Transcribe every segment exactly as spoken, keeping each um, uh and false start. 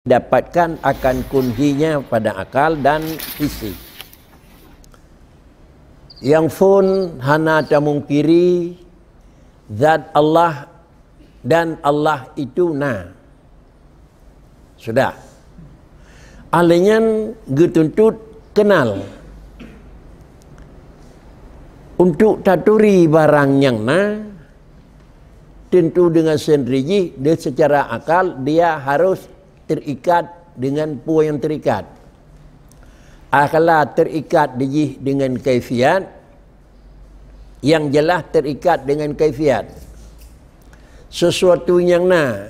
dapatkan akan kunhinya pada akal dan hissi. Nyang phôn hana tamungkiri zat Allah dan Allah itu na. Sudah. Ahli nyan geutuntut kenal. Untuk taturi barang nyang na, tentu dengan sendiri jih, dia secara akal, dia harus terikat dengan peue nyang terikat. Akala terikat di jih dengan kaifiat, yang jelas terikat dengan kaifiat. Sesuatu nyang na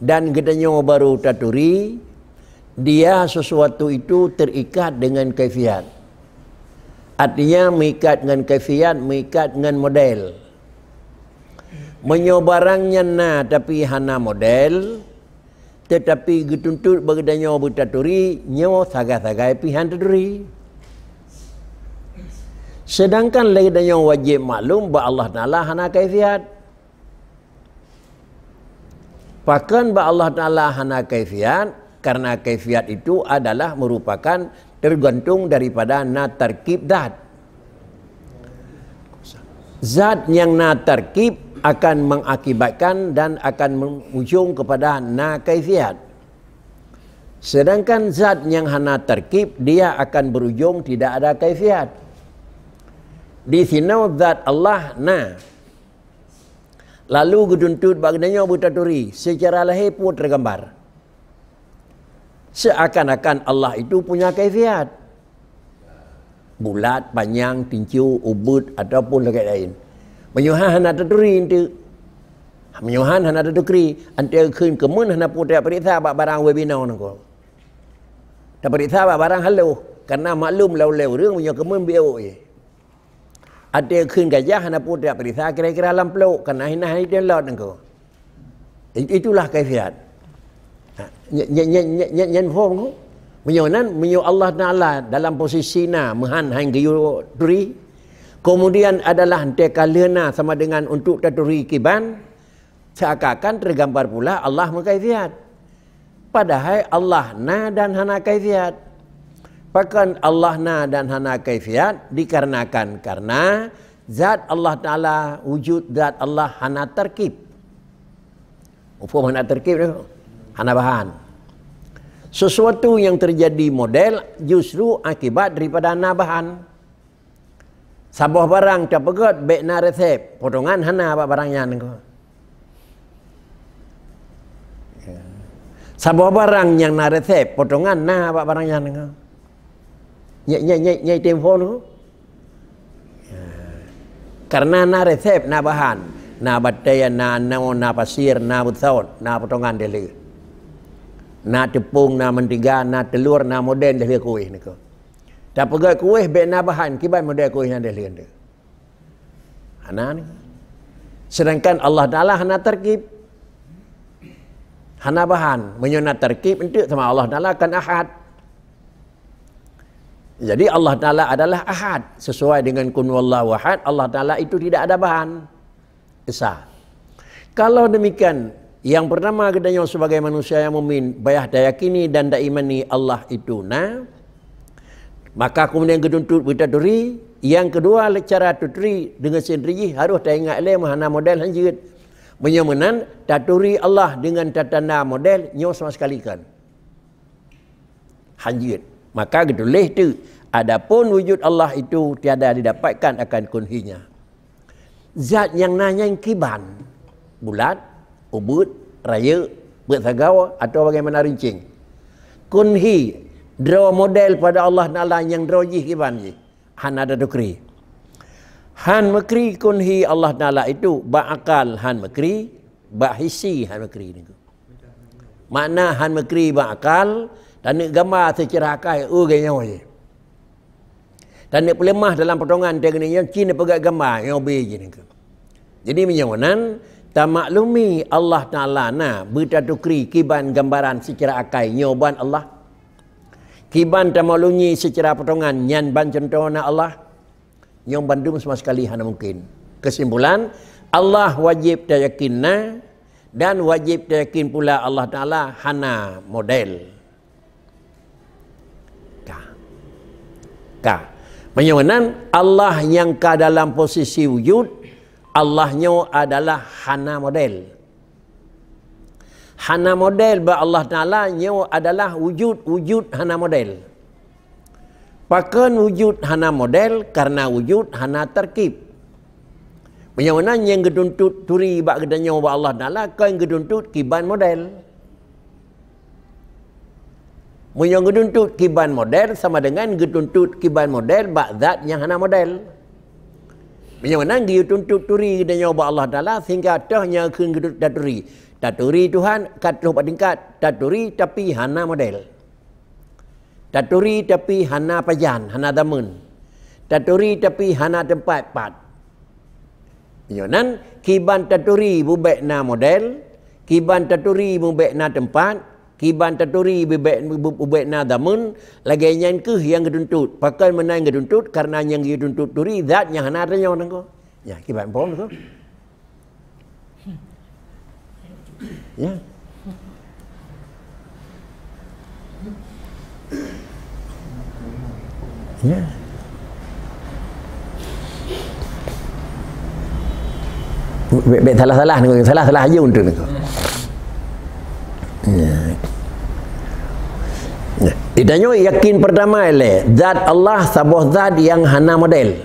dan geutanyoe baru taturi, dia sesuatu itu terikat dengan kaifiat. Artinya, meuikat ngon kaifiat, meuikat ngon model. Meunyoe barang nyan na tapi hana model, tetapi geutuntut bak geutanyoe beutaturi, nyoe sagai-sagai pih han taturi. Sedangkan lé geutanyoe wajéb maklum bahwa Allah Taala hana kaifiat. Pakon bak Allah Taala hana kaifiat? Karena kaifiat itu adalah merupakan tergantung daripada na tarkib zat. Zat nyang na tarkib akan mengakibatkan dan akan mengujung kepada na kaifiat. Sedangkan zat nyang hana tarkib, dia akan berujung tidak ada kaifiat. Di sinoe zat Allah na. Lalu geutuntut bak geutanyoe beutaturi, secara lahé peue teugambar. Seakan-akan Allah itu punya kaifiat. Bulat, panyang, tincu, ubeut, ataupun lagée laén. Meunyoe han hana taturi eunteuk. Meunyoe han hana taturi, eunteuk kheun keumeun hana peue tapeuriksa bak barang webinar nangko. Tapeuriksa bak barang haloh, karena maklum lé ureuëng meunyoe keumeun biôk je. Até kheun gajah hana peue tapeuriksa kira-kira lam plôk, kana hina hai dia lot nangko. It-, itulah kaifiat. Ha, nye-, nye-, nyan phom ko. Meunyoe nan, meunyoe Allah Taala dalam posisi na, meuhan hai geuyue turi, kemudian adalah teuka lheueh na sama dengan untuk taturi kiban, seakan-akan tergambar pula Allah meukaifiat. Padahai Allah na dan hana kaifiat. Pakon Allah na dan hana kaifiat? Dikarenakan karena zat Allah Taala, wujud zat Allah hana tarkib. Muphom hana tarkib tu? Hana bahan. Sesuatu yang terjadi model justru akibat daripada na bahan. Saboh barang tapeugét bék na resep, potongan hana bak barang nyan ko. Saboh barang nyang na resep, potongan na bak barang nyan ko. Nyai, nyai, nyai, nyai tem phon ko. Karena na resep, na bahan, na batée, na anoe, na pasir, na beusot, na potongan deh lheueh. Na teupông, na meuntiga, na teulor, na model deh lheueh kueh niko. Tapeugét kueh bék na bahan, kiban model kueh nyan deh lheueh niko. Hana ni. Sedangkan Allah Taala hana tarkib. Hana bahan. Meunyoe na tarkib, eunteuk sama Allah Taala kan ahad. Jadi Allah Taala adalah ahad. Sesuai dengan kun wallahu ahad, Allah Taala itu tidak ada bahan. Esa. Kalau demikian, yang pertama geutanyoe sebagai manusia yang mukmin, payah tayakini dan taimani Allah itu na, maka kemudian geutuntut beutaturi. Yang kedua, cara tuturi dengan sendiri jih harus taingat lé meuhana model hanjeuet. Meunyoe meunan, taturi Allah dengan tatanda model nyoe sama sekali kan. Hanjeuet. Maka geutuléh teuk, adapun wujud Allah itu tiada didapatkan akan kunhinya. Zat nyang na nyan kiban, bulat, ubeut, rayeuk, beuet sagoe, atau bagaimana rincing. Kunhi, droe model pada Allah Taala nyang droe jih kiban jih, hana tatukri. Han meukri kunhi Allah Taala itu, bak akal han meukri, bak hisi han meukri niko. Makna han meukri bak akal, taneuk gamba seucara akai, oh, geuh nyoe. Taneuk peuleumah dalam potongan teuh geuneuk nyoe, cit neupeugét gamba, nyoe bie jih niko. Jadi meunyoe nan, tamaklumi Allah Taala na beutatukri kiban gambaran seucara akai nyoe ban Allah. Kiban tamaklumi seucara potongan nyan ban cuntoh na Allah. Nyoe bandum sama sekali hana mungkin. Kesimpulan, Allah wajéb tayakin na, Dan wajéb tayakin pula Allah Taala hana model. Ka. Ka. Meunyoe nan, Allah nyang ka dalam posisi wujud, Allah nyoe adalah hana model. Hana model bak Allah Taala nyoe adalah wujud, wujud hana model. Pakon wujud hana model? Karena wujud hana tarkib. Meunyoe nan nyang geutuntot turi bak geutanyoe bak Allah Taala, kon geutuntot kiban model. Meunyoe geutuntot kiban model, sama dengan geutuntot kiban model bak zat nyang hana model. Meunyoe nan geutuntot turi geutanyoe bak Allah Taala, sehingga toh nyang kheun geutuntot taturi. Taturi Tuhan ka troh bak tingkat, taturi tapi hana model. Taturi tapi hana pajan, hana zaman. Taturi tapi hana teumpat pat. Nyoe nan, kiban taturi beubek na model, kiban taturi beubek na teumpat, kiban taturi beubek, beubek na zaman, lagée nyan kheueh nyang geutuntot. Pakon meunan geutuntot? Karena nyang geutuntot turi zat nyang hana tanyoe nangko. Nya, kiban phom tu. Ya. Ya. Bek, bek salah-salah ni, salah-salah aja untuk ni. Ya. Ya. Ditanyoe yakin pertama ilée, zat Allah saboh zat nyang hana model.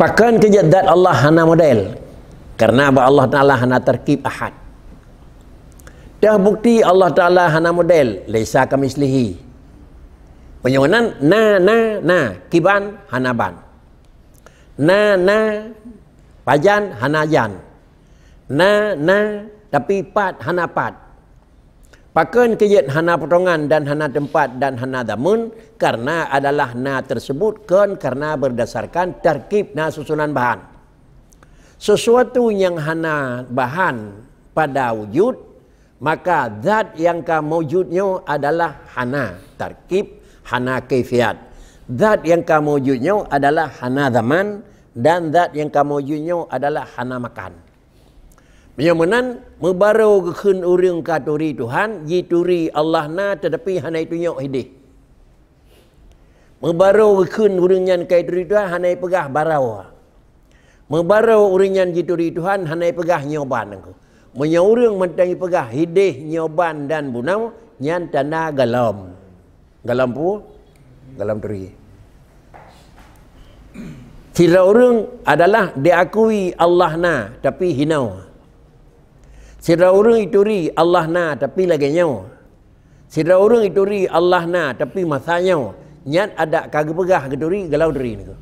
Pakon keu jeuet zat Allah hana model? Karena bak Allah Taala hana tarkib ahad. Dah bukti Allah Taala hana model, laisa kamitslihi. Meunyoe nan, na, na, na, kiban hana ban. Na, na, pajan hana jan. Na, na, tapi pat hana pat. Pakon keu jeuet hana potongan dan hana teumpat dan hana zaman? Karena adalah na tersebut kon karena berdasarkan tarkib na susunan bahan. Sesuatu nyang hana bahan pada wujud, maka zat nyang ka maujud nyoe adalah hana tarkib, hana kaifiat. Zat nyang ka maujud nyoe adalah hana zaman, dan zat nyang ka maujud nyoe adalah hana makan. Meunyoe meunan, meubarô geukheun ureuëng ka turi Tuhan, jituri Allah na, teutapi hana jitunyok hideh. Meubarô geukheun ureuëng nyan ka jituri Tuhan, hana jipeugah barô. Meubarô ureuëng nyan jituri Tuhan, hana jipeugah nyoe ban nangko. Meunyoe ureuëng mantong jipeugah hideh, nyoe ban dan bunoe, nyan tanda galom. Galom peue? Galom turi. Sidroe ureuëng adalah diakui Allah na, tapi hinoe. Sidroe ureuëng jituri Allah na, tapi lagée nyoe. Sidroe ureuëng jituri Allah na, tapi masa nyoe. Nyan adak ka geupeugah geuturi, galom turi nangko.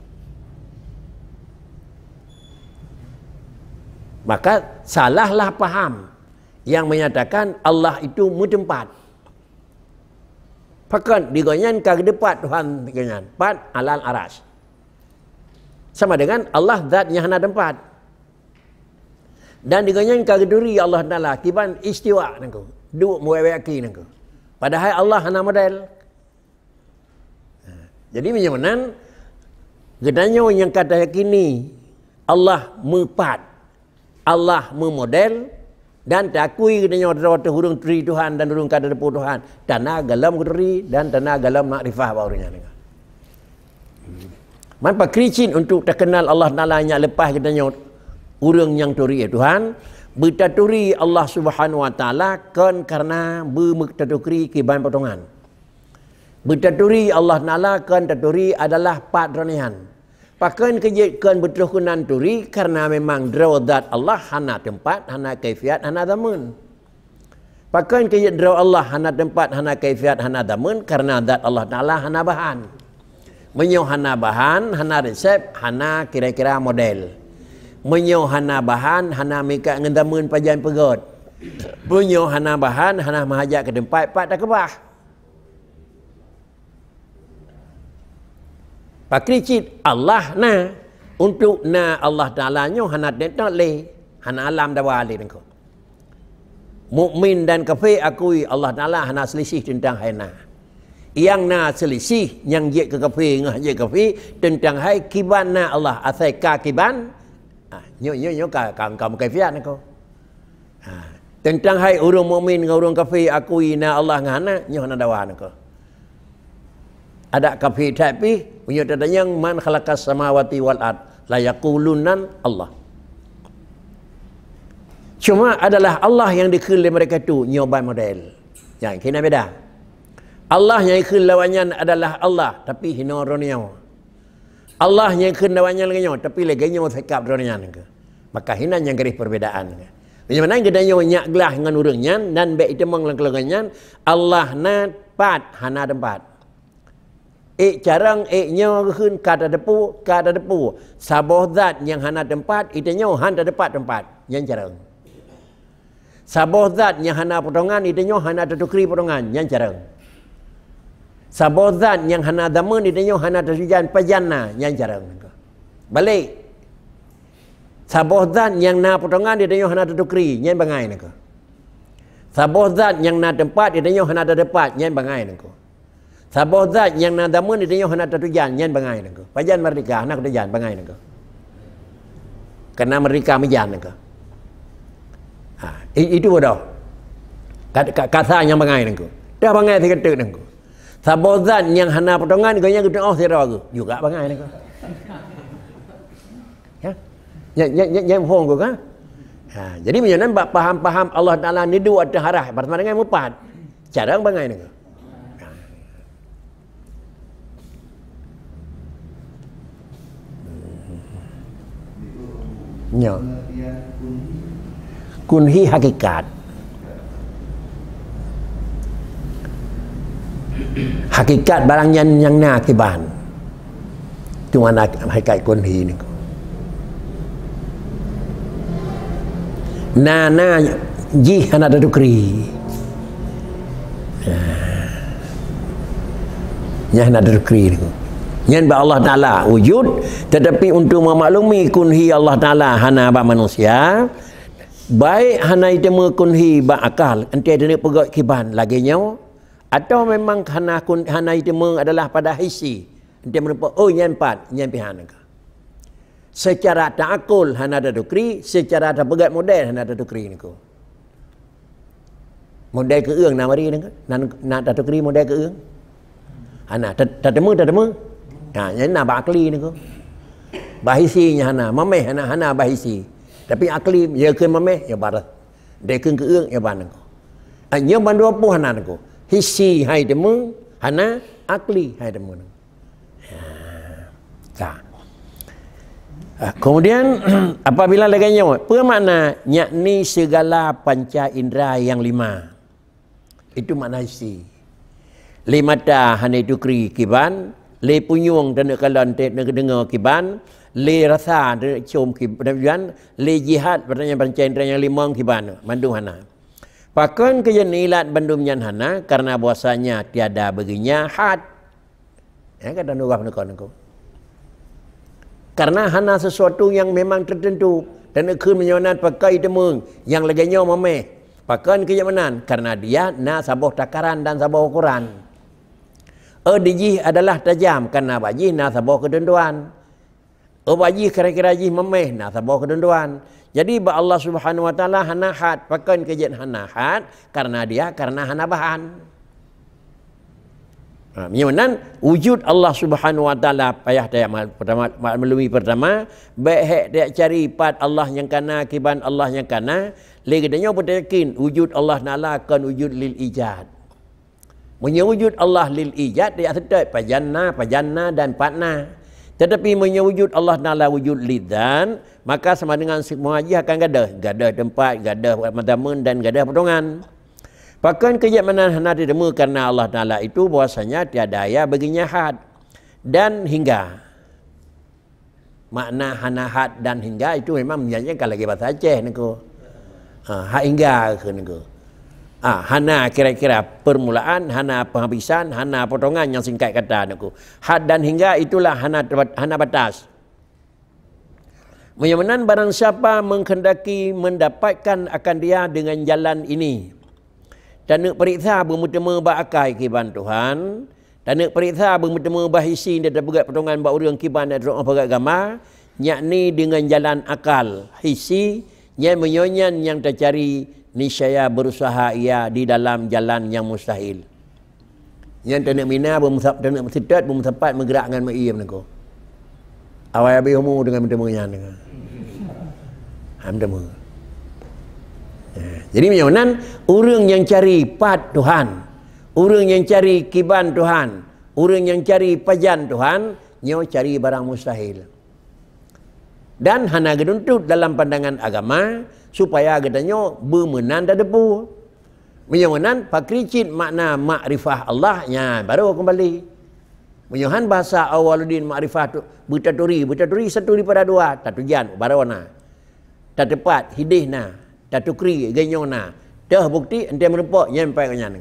Maka, salahlah paham yang menyatakan Allah itu meuteumpat. Pakon, di Gobnyan ka geuteumpat Tuhan Gobnyan, pat alal arasy. Sama dengan Allah zat nyang hana teumpat. Dan di Gobnyan ka geuturi Allah Taala kiban istiwa nangko, duek meuwék-wék aki nangko. Padahai Allah hana model. Jadi, meunyoe meunan, geutanyoe nyang ka tayakini Allah meupat, Allah meumodel, dan taakui geutanyoe droe teuh ureuëng turi Tuhan dan ureuëng ka tateupeue Tuhan, tanda galom geuturi dan tanda galom makrifah bak ureuëng nyan. Man pakri cit untuk takeunal Allah Taala nyak leupah geutanyoe ureuëng nyang turi Tuhan, beutaturi Allah Subhanahu Wa Taala kon karena beumeuk taturi kiban potongan. Beutaturi Allah Taala kon taturi adalah pat droe nyan. Pakon keu jeuet kon beutroh keunan turi, karena memang droe zat Allah hana teumpat, hana kaifiat, hana zaman. Pakon keu jeuet droe Allah hana teumpat, hana kaifiat, hana zaman, karena zat Allah Taala hana bahan. Meunyoe hana bahan, hana resep, hana kira-kira model. Meunyoe hana bahan, hana meuikat ngon zaman pajan peugét. Meunyoe hana bahan, hana meuhajat keu teumpat pat takeubah. Pakri cit Allah na, untuk na Allah Taala nyoe hana teuntôt lé, hana alam dawa lé nangko. Mukmin dan kafé akui Allah Taala hana seulisih teuntang hai na. Nyang na seulisih nyang jeuet keu kafé ngon hana jeuet keu kafé teuntang hai kiban na Allah, asai ka kiban Ha, nyoe, nyoe, nyoe ka, ka, ka mukaifiat niko. Ha, teuntang hai ureuëng mukmin ngon ureuëng kafé akui na Allah ngon hana, nyoe hana dawa niko. Adak kafé that pih, meunyoe tatanyong, "Man khalaqas samawati wal ard?" La yaqulunna Allah. Cuma adalah Allah nyang dikheun lé mereka tu nyoe ban model. Nyang keunan beda. Allah nyang dikheun lé awaknyan adalah Allah, tapi hinoe droeneuh nyoe. Allah nyang kheun lé awaknyan lagée nyoe, tapi lagée nyoe sikap droeneuh nyan. Maka hinan nyang garéh perbedaan. Meunyoe meunan geutanyoe nyak glah ngon ureuëng nyan dan bék iteumong lam keuleueh nyan, Allah na pat, hana teumpat. Ék carông, ék nyoe geukheun ka tateupeue, ka tateupeue. Saboh zat nyang hana teumpat, iteunyoe han tateupat teumpat. Nyan carông. Saboh zat nyang hana potongan, iteunyoe hana tatukri potongan. Nyan carông. Saboh zat nyang hana zameun, iteunyoe hana tatujan pajan na. Nyan carông. Balek. Saboh zat nyang na potongan, iteunyoe hana tatukri. Nyan bangai niko. Saboh zat nyang na teumpat, iteunyoe hana tateupat. Nyan bangai niko. Saboh zat nyang na zameun, iteunyoe hana tatujan, nyan bangai niko. Pajan merdeka, hana kutujan, bangai niko. Keunan merdeka meujan niko. Ha, i-, itu bodoh. Ka-, ka-, kasa nyang bangai niko. Dah bangai sigoe teuk niko. Saboh zat nyang hana potongan, geuh nyan geutuoh sidroe geuh. Juga bangai niko. Ya? Nyang, nyang, nyang, nyang phon geuh kan? Ha, jadi meunyoe nan bak paham-paham Allah Taala neuduek ateueh arah, bersama dengan mupat. Carông bangai niko. Nyoe. Kunhi hakikat. Hakikat barang nyan nyang na kiban. Cuma na hakikat kunhi niko. Na, na jih hana tatukri. Nah. Nyan hana tatukri niko. Nyan bak Allah Taala wujud, tetapi untuk memaklumi kunhi Allah Taala hana bak manusia, baik hana iteumé kunhi bak akal, enteuk taneuk peugét kiban lagée nyoe, atau memang hana kun-, hana iteumé adalah pada hissi, enteuk meurumpok, oh, nyan pat, nyan pih hana ka. Secara taakul hana tatukri, secara tapeugét model hana tatukri niko. Model keueung na mari niko, na, na tatukri model keueung. Hana, ta-, tateumé, tateumé. Ha, nyan na bak akli niko. Bak hissi nyan hana, mameh hana, hana bak hissi. Tapi akli, ya kheun mameh, ya barat. Dai kheun keueung, ya ban niko. Ha, nyoe bandua poh hana niko. Hissi hai teumé, hana, akli hai teumé niko. Ya. Ka. Ah, kemudian, apabila lagée nyoe, peue makna, yakni segala panca indra yang lima. Itu makna hissi. Lé mata hana itukri kiban, lé punyueng taneuk kalon, taneuk deungoe kiban, lé rasa taneuk cium kiban, lé jihat, berarti panca indra nyang limong kiban, mandum hana. Pakon keu jeuet neuilat bandum nyan hana, karena bahwasanya tiada baginya had. Ya, kata nurah niko niko. Karena hana sesuatu yang memang tertentu. Dan kheun meunyoe nan pakai teumé nyang lagée nyoe mameh. Pakon keu jeuet meunan? Karena dia na saboh takaran dan saboh ukuran. Oh, di jih adalah tajam, karena bak jih na saboh keuteuntuan. Oh, bak jih kira-kira jih mameh, na saboh keuteuntuan. Jadi, bak Allah Subhanahu Wa Taala hana had, pakon keu jeuet hana had, karena dia, karena hana bahan. Ha, meunyoe nan, wujud Allah Subhanahu Wa Taala payah taya ma-, pertama, ma-, melalui pertama, bék hék taya cari pat Allah nyang kana, kiban Allah nyang kana, lé geutanyoe beutayakin wujud Allah Taala kon wujud lil ijad. Meunyoe wujud Allah lil ijad, taya seutôt pajan na, pajan na dan pat na. Tetapi meunyoe wujud Allah Taala wujud lidzat, maka sama dengan semua jih akan gadôh, gadôh teumpat, gadôh matameun dan gadôh potongan. Pakon keu jeuet meunan hana teuteumé karena Allah Taala itu bahwasanya tiada ya baginya had dan hingga. Makna hana had dan hingga itu memang nyan ka lagée bahasa Aceh niko. Ha, had hingga kheun niko. Ha, hana kira-kira permulaan, hana penghabisan, hana potongan nyang singkat kata niko. Had dan hingga itulah hana terbat-, hana batas. Meunyoe meunan, barang siapa menghendaki mendapatkan akan dia dengan jalan ini, taneuk peuriksa beumeuteumé bak akai kiban Tuhan, taneuk peuriksa beumeuteumé bak hissi dan tapeugét potongan bak ureuëng kiban dan troh peugét gama, Yakni dengan jalan akal, hissi, nyan meunyoe nyan nyang tacari, niscaya berusaha ia di dalam jalan nyang mustahil. Nyan taneuk mina, beumusa-, taneuk meuseutôt, beumusapat, meugerak ngon meuiem niko. Awai habéh umu deungon meuteumé nyan niko. Ham teumé. Ya, jadi meunyoe nan, ureuëng nyang cari pat Tuhan, ureuëng nyang cari kiban Tuhan, ureuëng nyang cari pajan Tuhan, nyoe cari barang mustahil. Dan hana geutuntut dalam pandangan agama supaya geutanyoe beumeunan tadeupue. Meunyoe meunan, pakri cit makna makrifah Allah, nyan baru keumbali. Meunyoe han bahasa awwaluddin makrifah tu, beutaturi, beutaturi satu daripada dua, tatujan, baru na. Tateupat, hideh na. Tatukri, geunyoe na. Teuh bukti, enteuk meurumpok, nyan pai nyan.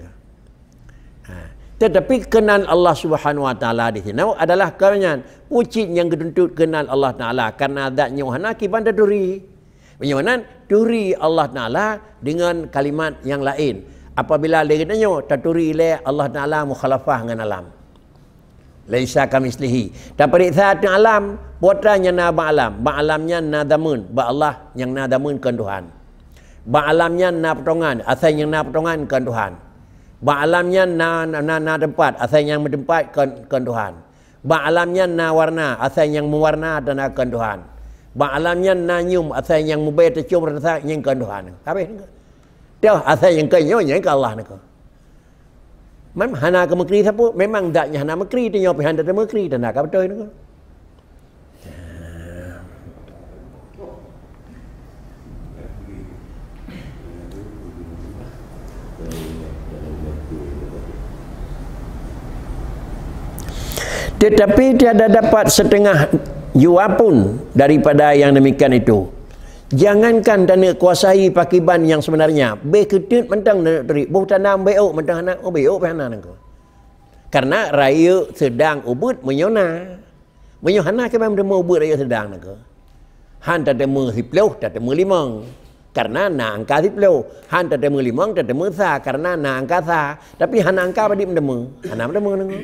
Ha. Tetapi keunan Allah Subhanahu Wa Taala di sinoe adalah keunan. Peue cit nyang geutuntut keunan Allah Taala, karena zat nyoe hana kiban taturi. Meunyoe nan, turi Allah Taala dengan kalimat nyang laén. Apabila lé geutanyoe taturi lé Allah Taala mukhalafah ngon alam. Laisa kamitslihi. Tapareksa teuh alam, peue nyang na bak alam. Bak alam nyan na zameun, bak Allah nyang na zameun kon Tuhan. Bak alam nyan na potongan, asai nyang na potongan kon Tuhan. Bak alam nyan na, na, na, na teumpat, asai nyang meuteumpat kon, kon Tuhan. Bak alam nyan na warna, asai nyang meuwarna tanda kon Tuhan. Bak alam nyan na nyium, asai nyang mubé teucium rasa nyan kon Tuhan. Habéh. Teuh asai nyang kon nyoe, nyan kon Allah niko. Mem-, hana keumeukri sapeue, memang zat nyan hana meukri, tanyoe pih hana tameukri, tanda ka beutôi niko. Tetapi tiada dapat setengah jua pun daripada yang demikian itu. Jangankan taneuk kuasai pakiban nyang sebenarnya, beh keuteut mantong taneuk turi, boh tanam beh ôk mantong hana, oh, beh ôk pih hana nangko. Karena rayeuk seudang ubeuet meunyoe na. Meunyoe hana, kiban meuteumé ubeuet rayeuk seudang nangko. Han tateumé siploh, tateumé limong. Karena na angka siploh. Han tateumé limong, tateumé sa, karena na angka sa. Tapi hana angka padit meuteumé. Hana meuteumé nangko.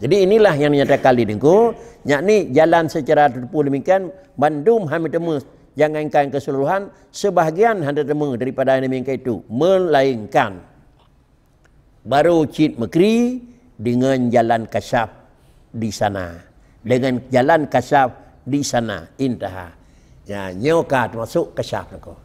Jadi inilah yang dinyatakan lé Teungku, yakni jalan secara tertutup demikian, bandum han meuteumé, jangankan keseluruhan, sebahagian han tateumé daripada yang demikian itu, melainkan baru cit meukri dengan jalan kasyaf di sana. Dengan jalan kasyaf di sana, intaha. Ya, nyoe ka teumasuk kasyaf nangko.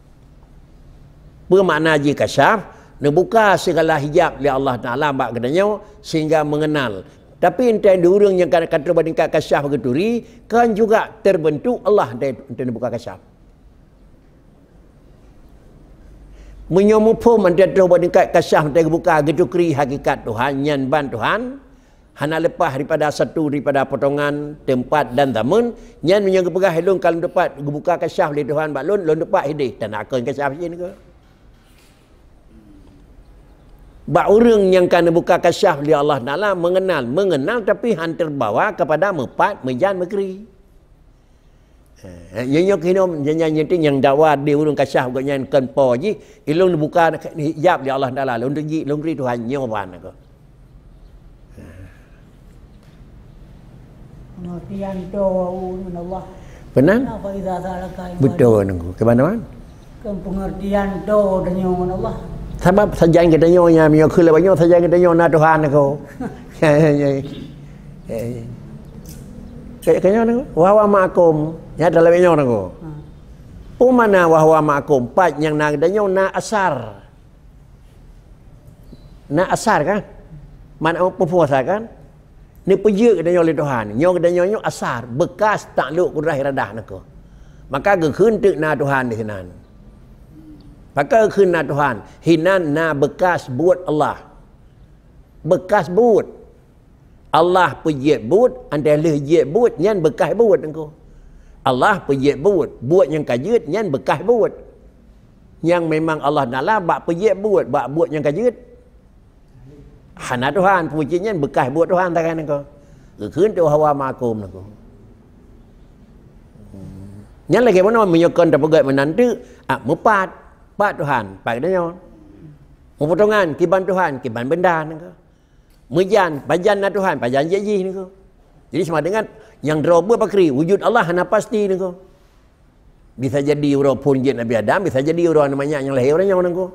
Peue makna jih kasyaf? Neubuka segala hijab lé Allah Taala bak geutanyoe sehingga mengenal. Tapi entah di ureuëng nyang ka, ka trok bak tingkat kasyaf geuturi, kan juga terbentuk Allah entah, entah neubuka kasyaf. Meunyoe muphom entah trok bak tingkat kasyaf entah geubuka geutukri hakikat Tuhan, nyan ban Tuhan, hana leupah daripada satu daripada potongan, teumpat dan zameun, nyan meunyoe geupeugah lôn ka lôn teupat geubuka kasyaf lé Tuhan bak lôn, lôn teupat hideh, tanda kon kasyaf jih nangko. Bak ureuëng nyang ka neubuka kasyaf lé Allah Taala mengenal, mengenal tapi han terbawa kepada meupat, meujan, meukri. Eh, nyoe, nyoe keunoe, nyan, nyan, nyan tu nyang dakwa di ureuëng kasyaf gobnyan kon po jih, ilôn buka hijab lé Allah Taala, lôn teuji, lôn kri Tuhan nyoe ban aku. Pengertian doa ngon Allah. Benar? Kenapa idza sa'alaka ibadi? Betul, nunggu. Ke mana, man? Kan pengertian doa dan ngon Allah. Sabab sajan geutanyoe nyan, meunyoe kheun lé banyoe sajan geutanyoe na Tuhan aku. Ya, ya, ya. Ya, ya. Kayak, kayak mana? Wa huwa ma'akum. Ya, dalam nyoe aku. Hmm. Peue makna wa huwa ma'akum? Pat nyang na geutanyoe na asar. Na asar kan? Makna peue asar kan? Neupeujeuet geutanyoe lé Tuhan. Nyoe geutanyoe nyoe asar, bekas takluk kudrah iradah nangko. Maka geukheun teuk na Tuhan di sinan. Maka geukheun na Tuhan, hinan na bekas buet Allah. Bekas buet. Allah peujeuet buet, anteh lheueh jeuet buet, nyan bekas buet nangko. Allah peujeuet buet, buet nyang ka jeuet, nyan bekas buet. Nyang memang Allah Taala bak peujeuet buet, bak buet nyang ka jeuet. Hana Tuhan, peue cit nyan bekas buet Tuhan sagai nangko. Geukheun teuk wa huwa ma'akum nangko. Nyan lagèe bunoe meunyoe kon tapeugèt meunan teuk, ah, meupat, pat Tuhan, pat geutanyoe. Meupotongan, kiban Tuhan, kiban benda nangko. Meujan, pajan na Tuhan, pajan jih nangko. Jadi sama dengan nyang droe beuet pakri, wujud Allah hana pasti nangko. Bisa jadi uroe phon jeuet Nabi Adam, bisa jadi uroe aneuk manyak nyang lahé uroe nyoe nangko.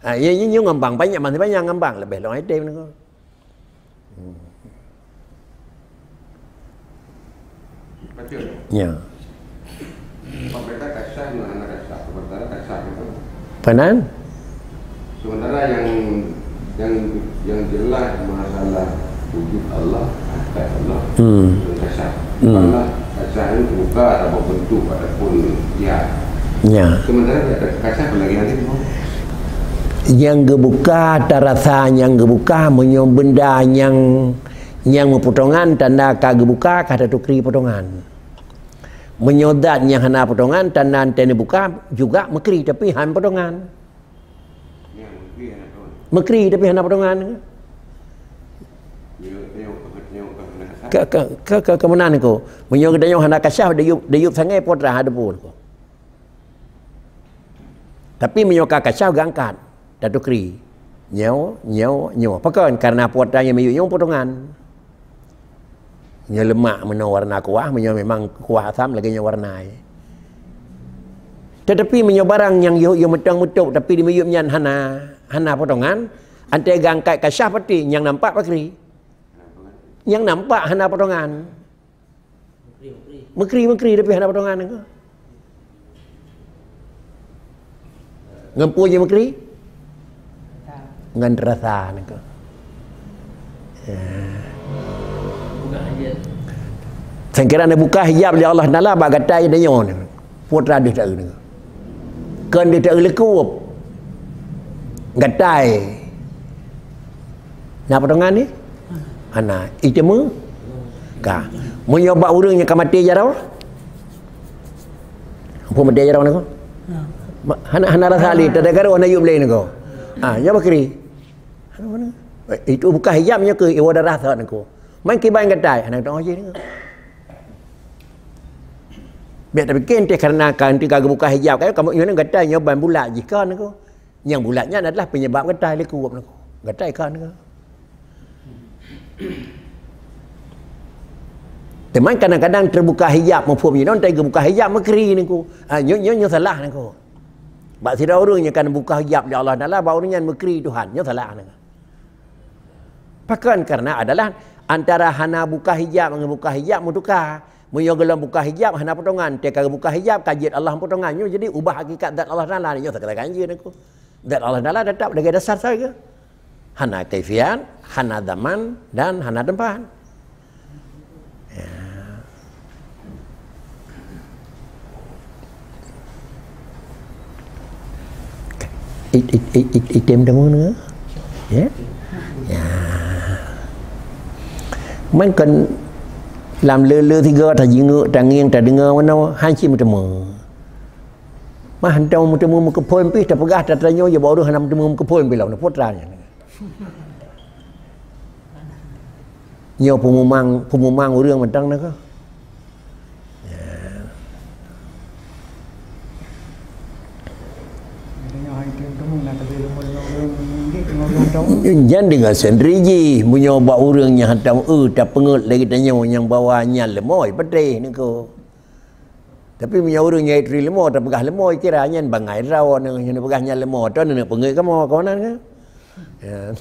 Ha, nyoe, nyoe, nyoe ngambang, banyak bansa banyak ngambang, leubeh lom item nangko. Hmm. Betul. Ya. Pemerintah kasah, mana kasah, sementara kasah itu. Panan? Sementara yang, yang, yang jelas masalah wujud Allah, hakikat Allah, Hmm. itu kasah. Hmm. Allah kasah itu bukan apa bentuk ataupun ya. Ya. Sementara kata kasah apa lagi nanti? Nyang geubuka, tarasa nyang geubuka, meunyoe benda nyang, nyang meupotongan, tanda ka geubuka, ka tatukri potongan. Meunyoe zat nyang hana potongan, tanda antée neubuka juga meukri, tapi han potongan. Meukri, tapi hana potongan. Ke, ke, ke, ke, ke meunan ko. Meunyoe geutanyoe hana kasyaf, dayup, dayup sangai po teurah debu ko. Tapi meunyoe ka kasyaf, geuangkat, tatukri. Nyoe, nyoe, nyoe. Pakon? Karena po teurah nyang miyup nyoe potongan. Nyoe lemak meunoe warna kuah, meunyoe memang kuah asam lagée nyoe warna jih. Tetapi meunyoe barang nyang yoh-yoh meutong meutôb tapi dimiyueb nyan hana, hana potongan, antée geuangkat kasyaf pati nyang nampak pakri. Nyang nampak hana potongan. Meukri, meukri tapi hana potongan. Ngon peue jih meukri? Ngon rasa nangko. Ya. Sangkira neubuka hijab lé Allah Taala bak gata tanyoe nyoe. Putra deuh taeu nyoe. Kon deuh taeu leukup. Gatai. Na potongan ni? Hana. Iteumeu? Ka. Meunyoe bak ureuëng nyang ka maté jaroe? Apa maté jaroe nangko? Ma-, hana, hana rasa lé, teudeungoe hana yub lé nangko. Ah, nyoe bakri. Itu bukan hijab nyoe keuh, iwa darah thot nangko. Man kiban gatai, hana teuh jih nangko. Biar tapi kente karena kan tika buka hijab, kan kamu nyoe gatai nyoe ban bulat jih kan nangko. Nyang bulat nyan adalah penyebab gatai leukup nangko. Gatai kan nangko. Teuma kadang-kadang teubuka hijab, muphom jinoe, tai geubuka hijab meukri nangko. Ah, nyoe, nyoe, nyoe salah nangko. Bak sidroe ureuëng nyang ka neubuka hijab lé Allah Taala, bak ureuëng nyan meukri Tuhan, nyoe salah nangko. Pakon? Karena adalah antara hana buka hijab ngon buka hijab meutuka. Meunyoe gohlom buka hijab hana potongan, teuka buka hijab ka jeuet Allah potongan. Nyoe jadi ubah hakikat zat Allah Taala, nyoe sakai-sakai jeuet nangko. Zat Allah Taala tetap lagée dasar saja. Hana kaifiat, hana zaman, dan hana teumpat. Ya. It, it, it, it, item temu ni. Ya. Ya. Man kon lam le-le tiga tajingeuk, tangieng, tadeungoe meunoe, han cit meuteumé. Mah hantom meuteumé meukeupon pih tapeugah tatanyoe, ya, bak ureuëng hana meuteumé meukeupon pih lom, putra nyan. Nyoe peumumang, peumumang ureuëng mantong na keuh. Ya. Nyan deungon sendiri jih, meunyoe bak ureuëng nyang hantom eu tapeungeuet lagée tanyoe nyang bawa nyan leumo, patéh nangko. Tapi meunyoe ureuëng nyang turi leumo, tapeugah leumo, kira nyan bangai droe, nyan peugah nyan leumo, droe neuneuk peungeuet kamoe, kawanan kan? Ya.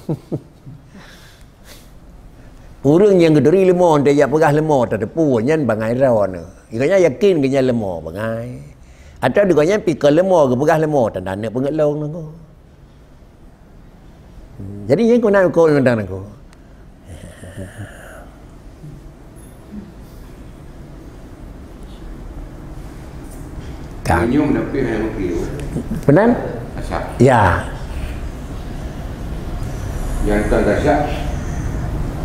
Ureuëng nyang geuturi leumo, teuh jak peugah leumo, tateupeue nyan bangai droe. Gobnyan yakin gobnyan leumo, bangai. Atawa di gobnyan pih kon leumo, geupeugah leumo, tanda neuk peungeuet lôn nangko. Jadi nyan keunan ukeue ngon tangan aku. Ka. Manyum tapi hana mungkin. Benar? Asap. Ya. Nyang kon kasyaf.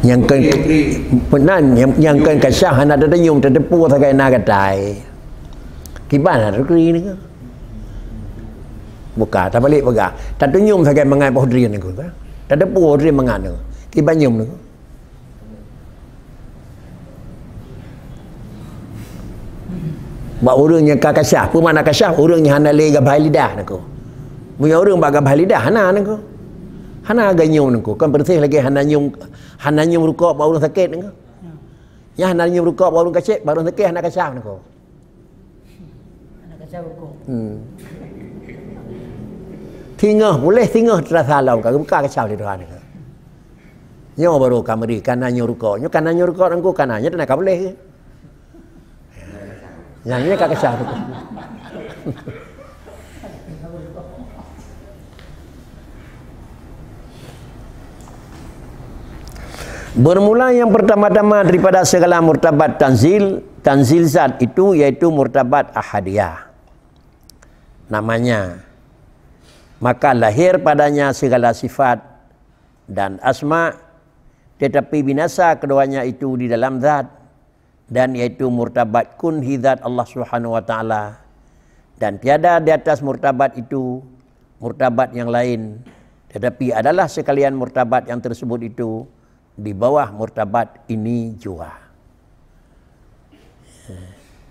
Nyang kon, okey, okey. Benar, nyang, nyang kon kasyaf hana tatanyum, tateupeue sagai na gatai. Kiban hana taturi ni ke? Buka, tabalek peugah. Tatunyum sagai mangat poh drien nangko, kan? Tateupeue poh drien mangat nangko. Kiban nyum nangko. Bak ureuëng nyang ka kasyaf, peue makna kasyaf? Ureuëng nyang hana lé gabhai lidah nangko. Meunyoe ureuëng bak gabhai lidah, hana nangko. Hana ganyum nangko. Kan persis lagée hana nyum, hana nyum rukok bak ureuëng sakét nangko. Nyang hana nyum rukok bak ureuëng kacét, bak ureuëng sakét hana kasyaf nangko. Hmm. Singoh puléh, singoh teurasa lom ka geubuka keucau lé Tuhan. Nyoe baru ka meuri, kana nyoe rukok. Nyoe kana nyoe rukok, nangku kana nyoe teuna ka puléh. Nyang nyoe ka keucau. Bermula yang pertama-tama daripada segala murtabat tanzil, tanzil zat itu yaitu murtabat ahadiyah. Namanya. Maka lahir padanya segala sifat dan asma, tetapi binasa keduanya itu di dalam zat, dan yaitu murtabat kun hi zat Allah Subhanahu wa Ta'ala, dan tiada di atas murtabat itu murtabat yang lain, tetapi adalah sekalian murtabat yang tersebut itu di bawah murtabat ini jua.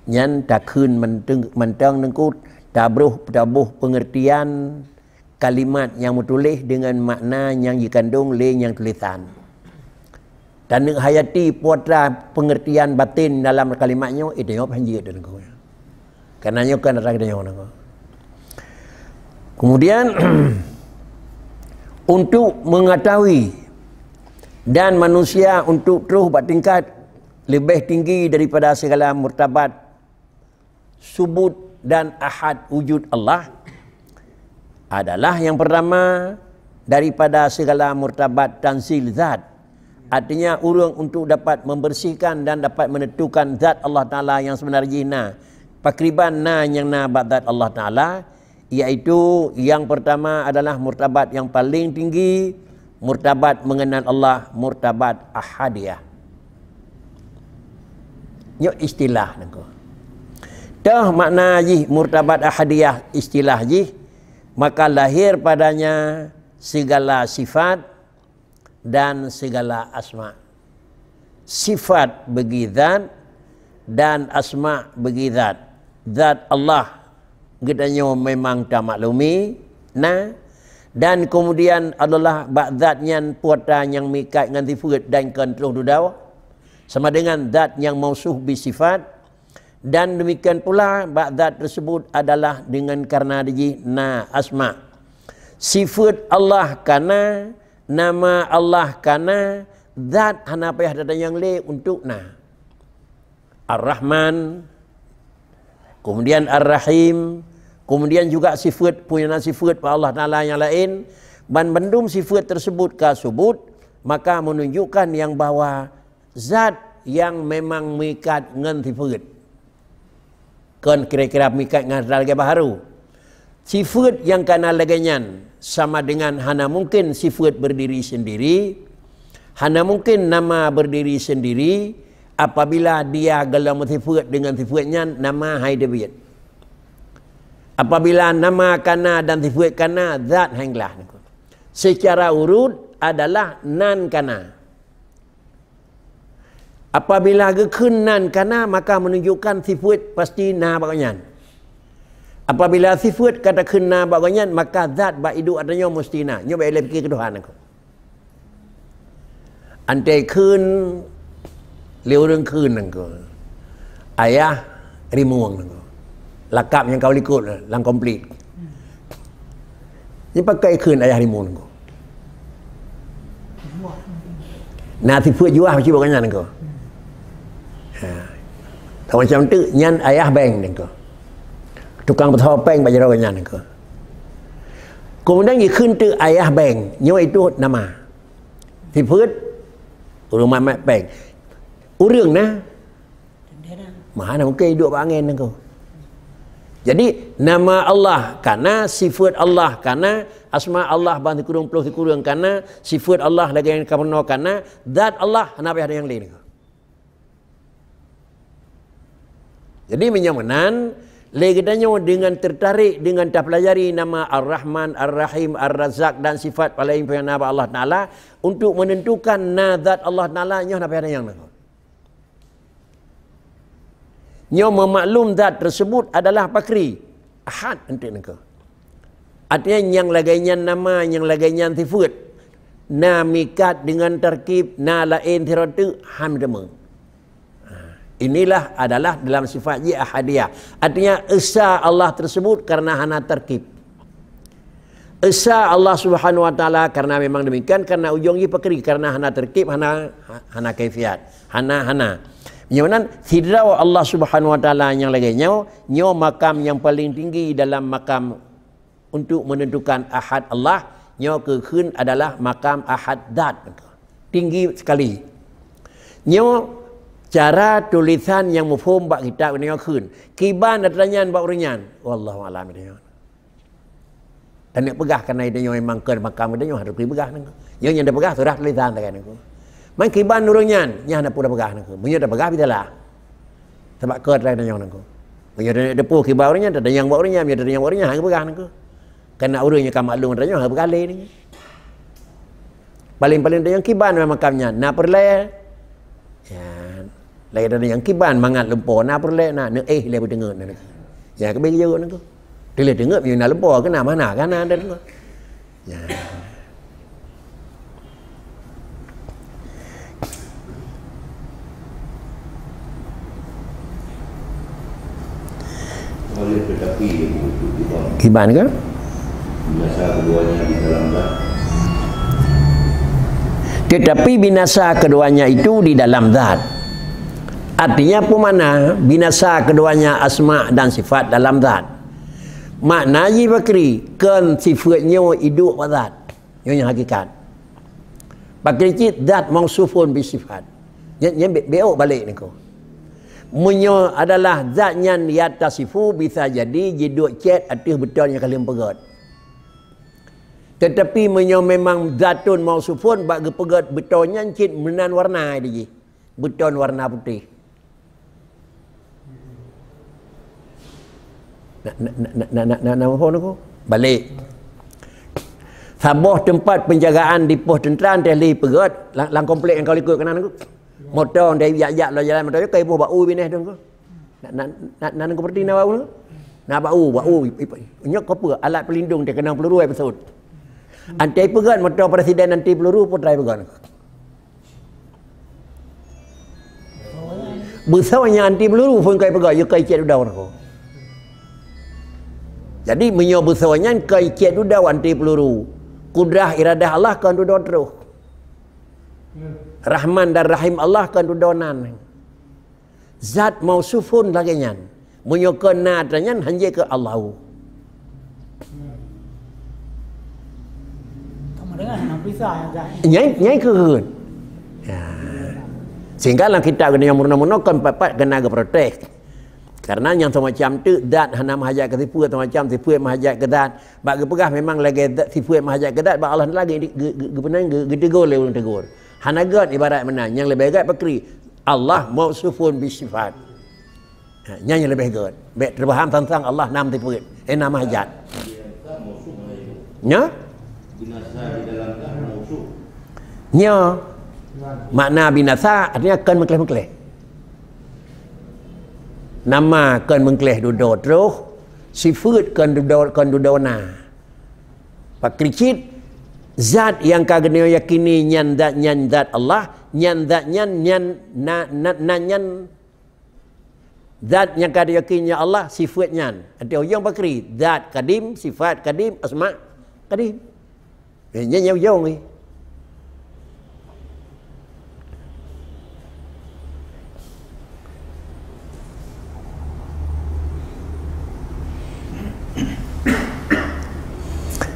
Nyan takheun mantong, mantong nangku tabroh, taboh pengertian kalimat nyang meutuléh deungon makna nyang jikandong lé nyang tulisan. Taneuk hayati peue atra pengertian batin dalam kalimat nyoe, eh, tanyoe pih hanjeuet nangku. Karena nyoe kan atra geutanyoe nangku. Kemudian, untuk mengetahui dan manusia untuk troh bak tingkat leubeh tinggi daripada segala murtabat subut dan ahad wujud Allah adalah yang pertama daripada segala murtabat tanzil zat. Artinya, ureuëng untuk dapat membersihkan dan dapat menentukan zat Allah Ta'ala yang sebenar jih na, pakriban na nyang na bak zat Allah Ta'ala, yaitu yang pertama adalah murtabat yang paling tinggi, murtabat mengenal Allah, murtabat ahadiyah. Nyoe istilah nangku. Toh makna jih murtabat ahadiyah istilah jih, maka lahir padanya segala sifat dan segala asma. Sifat bagi zat dan asma bagi zat. Zat Allah geutanyoe memang tamaklumi na, dan kemudian adalah bak zat nyan peue atra nyang meuikat ngon sifeuet dan kon troh dudoe, sama dengan zat nyang mausuf bi sifat, dan demikian pula bak zat tersebut adalah dengan karena di jih na asma. Sifeuet Allah kana, nama Allah kana, zat hana payah tatanyong lé untuk na. Ar-Rahman, kemudian Ar-Rahim, kemudian juga sifeuet, punya sifeuet bak Allah Ta'ala nyang laén, banmandum sifeuet tersebut ka subut, maka menunjukkan yang bahwa zat nyang memang meuikat ngon sifeuet. Kon kira-kira meuikat ngon atra lagée baharu. Sifeuet nyang kana lagée nyan sama dengan hana mungkin sifeuet berdiri sendiri, hana mungkin nama berdiri sendiri, apabila dia golom sifeuet dengan sifeuet nyan, nama hai teubiet. Apabila nama kana dan sifeuet kana, zat hai glah. Secara urut adalah nan kana. Apabila geukheun nan kana, maka menunjukkan sifeuet pasti na bak nyan. Apabila sifeuet ka takheun na bak nyan, maka zat bak iduek atra nyoe mesti na. Nyoe bak ilée pike keu Tuhan aku. Antai kheun lé ureuëng kheun nangko. Ayah Rimueng nangko. Lakab nyang ka likot lam komplit. Nyoe pakai kheun Ayah Rimueng nangko. Na sifeuet juah bak nyan nangko. Ha. Tahu macam tu nyan Ayah Beng nangko. Tukang peusaho péng bak jaroe nyan nangko. Kemudian jikheun teuk Ayah Beng, nyoe itu nama. Sifeuet ureuëng mat-mat péng. Ureuëng na Mana mungkin iduek bak angén nangko. Jadi nama Allah kana, sifeuet Allah kana, asma Allah ban sikureueng ploh sikureueng kana, sifeuet Allah lagée nyang ka meunoe kana, zat Allah hana payah nyang laén nangko. Jadi meunyoe meunan, lé geutanyoe dengan tertarik dengan tapelajari nama Ar-Rahman, Ar-Rahim, Ar-Razzaq dan sifat paléng peue nyang na bak Allah Taala untuk menentukan na zat Allah Taala nyoe hana payah nyang nangko. Nyoe meumaklum zat tersebut adalah pakri, ahad enteuk nangko. Artinya nyang lagée nyan nama, nyang lagée nyan sifeuet, na meuikat dengan tarkib, na laén sidroe teuk, han meuteumé. Ha. Inilah adalah dalam sifat jih ahadiyah. Artinya, esa Allah tersebut karena hana tarkib. Esa Allah Subhanahu wa Taala karena memang demikian, karena ujong jih pakri, karena hana tarkib, hana, hana kaifiat, hana, hana. Nyoe nan sidroe Allah Subhanahu wa Taala nyang lagée nyoe, nyoe makam nyang paling tinggi dalam makam untuk menentukan ahad Allah, nyoe keuh kheun adalah makam ahad zat. Tinggi sekali. Nyoe cara tulisan nyang muphom bak kitab nyoe kheun. Kiban atra nyan bak ureuëng nyan. Wallahu a'lam bishawab. Taneuk peugah keunan tanyoe memang keu makam tanyoe harôh peugah nangku. Nyoe nyang tapeugah surah tulisan tagai nangku. Man kiban ureuëng nyan, nyan hana peue tapeugah nangku. Meunyoe tapeugah bisalah. Sabab keu atra tanyoe nangku. Meunyoe taneuk teupeue kiban ureuëng nyan, tatanyong bak ureuëng nyan, meunyoe tatanyong bak ureuëng nyan, hana peugah nangku. Kana ureuëng nyang ka maklum tanyoe, hana peugah lé nangku. Paling-paling tanyoe kiban makam nyan, na peureulée. Ya, lagée tadi nyang kiban mangat lumpo na peureulée na neuéh lé beudeungoe na. Ya, keubiet jeuet nangku. Teulah deungoe meunyoe na lumpo keu na mana ka na deungoe. Ya. Oleh tetapi, kiban ke? Binasa keduanya di dalam zat. Tetapi binasa keduanya itu di dalam zat. Artinya apa makna binasa keduanya asma dan sifat dalam zat? Makna jih pakri, kon sifat nyoe iduek bak zat. Nyoe nyang hakikat. Pakri cit zat mausufun bi sifat. Nyan, nyan be-, beok balek niko. Meunyoe adalah zat nyan yatasifu bisa jadi jiduek cét ateueh beutôi nyang ka lheueh peugét. Tetapi meunyoe memang zatun mausufun bak geupeugét beutôi nyan cit meunan warna di jih. Beutôi warna putéh. Na, na, na, na, na, na, na, na, na, balek. Saboh teumpat penjagaan di pos tentara teuh lé peugét, lam, lam komplek nyang ka likot keunan nangku. Moto ndai jak-jak lom jalan moto, ka iboh bak u binéh tu nangku. Na, na, na, na nangku berarti na bak u nangku. Na bak u, bak u, i, i, i, nyoe keu peue? Alat pelindung teuh keunong peluru ai peusut. Anti peugét moto presiden anti peluru pun teurai peugét. Beusoe nyan anti peluru phon kai peugah, ya kai cét dudoe nangku. Jadi meunyoe beusoe nyan kai cét dudoe anti peluru, kudrah iradah Allah kon dudoe troh. Rahman dan Rahim Allah kon dudoe nan. Zat mausufun lagée nyan. Meunyoe kon na atra nyan hanjeuet keu Allahu. Nyai, nyai keuheun. Ya. Sehingga lam kitab geutanyoe meurunoe-meurunoe kon pat-pat keunan geuprotes. Karena nyang semacam tu zat hana meuhajat keu sifeuet, semacam sifeuet meuhajat keu zat. Bak geupeugah memang lagée zat, sifeuet meuhajat keu zat, bak Allah lagée geu-, geu-, geu-, geupeunang geu-, geutegur lé ureuëng tegur. Hana gét ibarat meunan, nyang leubeh gét pakri. Allah mausufun bi sifat. Ha, nyan nyang leubeh gét. Bék teupaham teuntang Allah nam sifeuet, eh, nam hajat. Nya? Nya. Makna binasa artinya kon meukleh-meukleh. Nama kon meukleh dudoe troh, sifeuet kon dudoe, kon dudoe na. Pakri cit, zat nyang ka geutanyoe yakini nyan zat nyan zat Allah, nyan zat nyan, nyan na, na, na nyan Zat nyang ka yakin ya Allah, sifeuet nyan. Arti ujong pakri, zat kadim, sifat kadim, asma kadim. Eh, nyan nyang ujong ni.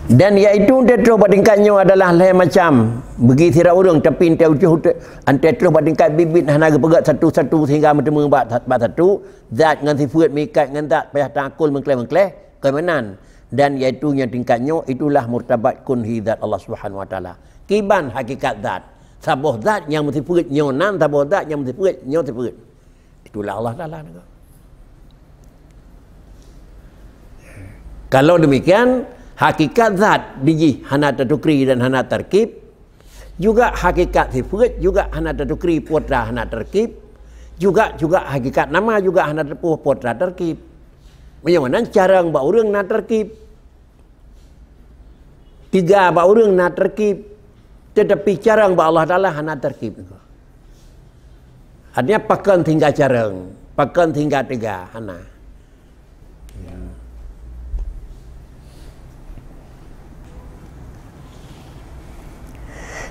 Dan yaitu teutroh bak tingkat nyoe adalah lhée macam. Bagi sira ureuëng, tapi entée ujoh, entée troh bak tingkat biet-biet hana geupeugét satu-satu sehingga meuteumé bak, bak satu, zat ngon sifeuet meuikat ngon zat payah tangkul meukleh-meukleh, keumenan. Dan yaitu nyang tingkat nyoe itulah murtabat kunhi zat Allah Subhanahu Wa Taala. Kiban hakikat zat. Saboh zat nyang meusifeuet nyoe nan, saboh zat nyang meusifeuet nyoe sifeuet. Itulah Allah Taala nyoe. Kalau demikian, hakikat zat dijih hana tatukri dan hana tarkib, juga hakikat sifeuet juga hana tatukri putra hana tarkib, juga, juga hakikat nama juga hana teupeue putra tarkib. Meunyoe meunan carông bak ureuëng na tarkib. Tiga bak ureuëng na tarkib, tetapi carông bak Allah Taala hana tarkib. Artinya pakon sehingga carông, pakon sehingga teuga, hana.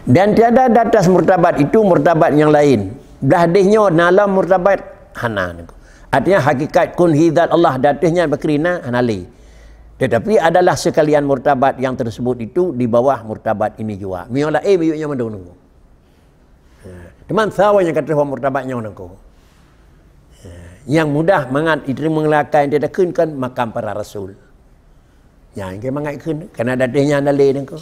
Dan tiada di atas murtabat itu murtabat nyang laén. Blah deh nyoe na lom murtabat, hana. Artinya hakikat kun hi zat Allah di ateueh nyan pakri na, hana lé. Tetapi adalah sekalian murtabat yang tersebut itu di bawah murtabat ini jua. Meunyoe laén, miyueb nyoe mandum. Ha, teuma sawa nyang ka teuh bak murtabat nyoe nangko. Ha, nyang mudah mangat jiteurimong lé akai nyang teutakheun kon makam para rasul. Nyan keuh mangat kheun, kana di ateueh nyan hana lé nangko.